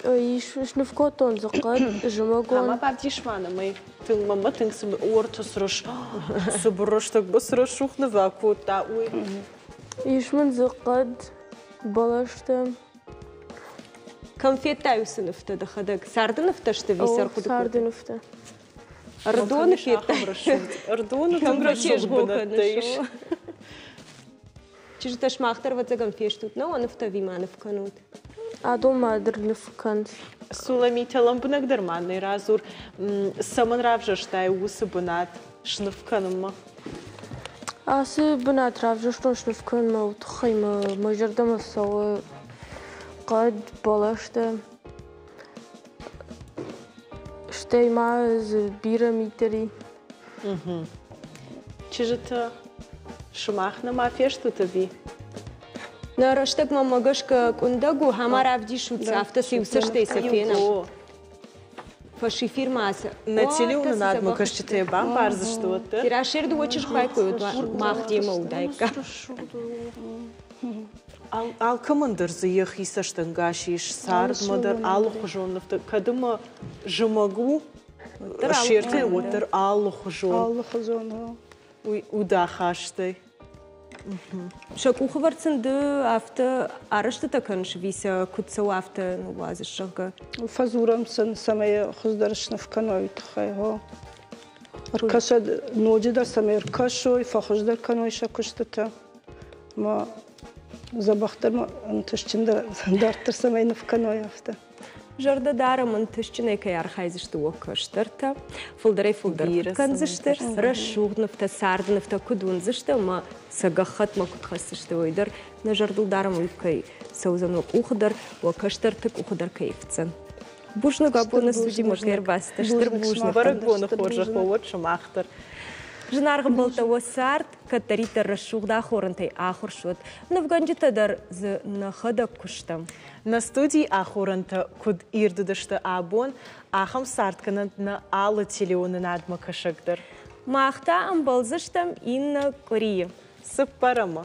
Ис, сныв кодтон дзы хъӕд, зымӕгон. Ӕмӕ бавдис ма нӕм ӕй. Тынг мӕмӕ тынг уорты срыс цыбыр рӕстӕг рӕсугъд ныв акодта, уый. Ис мын дзы хъӕд, бӕлӕстӕ. Кӕм федтай уыцы нывтӕ дӕхӕдӕг? Царды нывтӕ сты ӕви сӕ ӕрхъуыды кодтай? Царды нывтӕ. Ӕрыдоны федтай? Ӕрыдоны тынг рӕсугъд бынӕттӕ ис. Чызджытӕ, сымах дӕр ӕвӕццӕгӕн фестут, нӕ уӕ нывтӕ ӕви ма ныв кӕнут? Адон ма дӕр ныв кӕнынц. Суламитӕ, лӕмбынӕгдӕр ма нӕ радзур, цӕмӕн равзӕрстай уыцы бынат сныв кӕнынмӕ? Ацы бынат равзӕрстон сныв кӕнынмӕ, уый тыххӕй мӕ мӕ зӕрдӕмӕ цӕуы хъӕд, бӕлӕстӕ. Стӕй ма дзы бирӕ митӕр и. Чызджытӕ, сымах нӕма фестут ӕви? Нӕ рӕстӕг мӕмӕ гӕсгӕ къуындӕг у, ӕмӕ равдисут, афтӕ цы иу цӕстӕй сӕ фенӕм. Фӕсифир ма цы. Нӕ телеуынынадмӕ кӕсджытӕ бамбардзысты уӕддӕр. Тирашер дыууӕ чызг байкой, мах демӕ уыдаиккам. Алкӕмӕн дӕр дзы йӕхи цӕстӕнгас ис цардмӕ дӕр алыхуызон нывтӕ. Кӕд ӕмӕ зымӕг у, се уӕддӕр алыхуызон. Алыхуызон, Уый удахастӕй. Сӕ къухы сын ды афтӕ арӕзтытӕ кӕныс ӕви сӕ куыд цӕуы, афтӕ ныууадзыс, зӕгъгӕ? Фӕдзурӕм сын, цӕмӕй хуыздӕр сныв кӕной, уый тыххӕй. Ӕркӕсӕд ноджыдӕр, цӕмӕй ӕркӕсой, фӕхуыздӕр кӕной сӕ куыстытӕ. Ӕмӕ дзӕбӕхдӕр ӕнтыстджындӕр дарддӕр цӕмӕй ныв кӕной, афтӕ. Зӕрдӕ дарӕм, ӕнтыстджынӕй кӕй архайдзысты уӕ кӕстӕртӕ, фылдӕрӕй-фылдӕр кӕндзысты, рӕсугъд нывтӕ, царды нывтӕ куыд уындзысты ӕмӕ сӕ гӕххӕтмӕ куыд хӕсдзысты, уый дӕр нӕ зӕрдыл дарӕм, уый кӕй цӕудзӕн уӕ къухы дӕр, уӕ кӕстӕрты къухы дӕр кӕй ифтдзӕн. Бузныг абоны студимӕ кӕй ӕрбацыдтӕ. Стыр бузныг. Бӕрӕгбоны хорзӕх уӕ уӕд сымах дӕр. Зынаргъ ӕмбӕлттӕ, уӕ цард кӕддӕриддӕр рӕсугъд ахорӕнтӕй ахуырст уӕд. Нывгӕнджытӕ дӕр дзы нӕхӕдӕг куыстам. Нӕ студийы ахорӕнтӕ куыд ирд уыдысты абон, ахӕм цард кӕнӕнт нӕ алы телеуынынадмӕ кӕсӕг дӕр. Мах та ӕмбӕлдзыстӕм иннӕ къуырийы. Цыппӕрӕмы.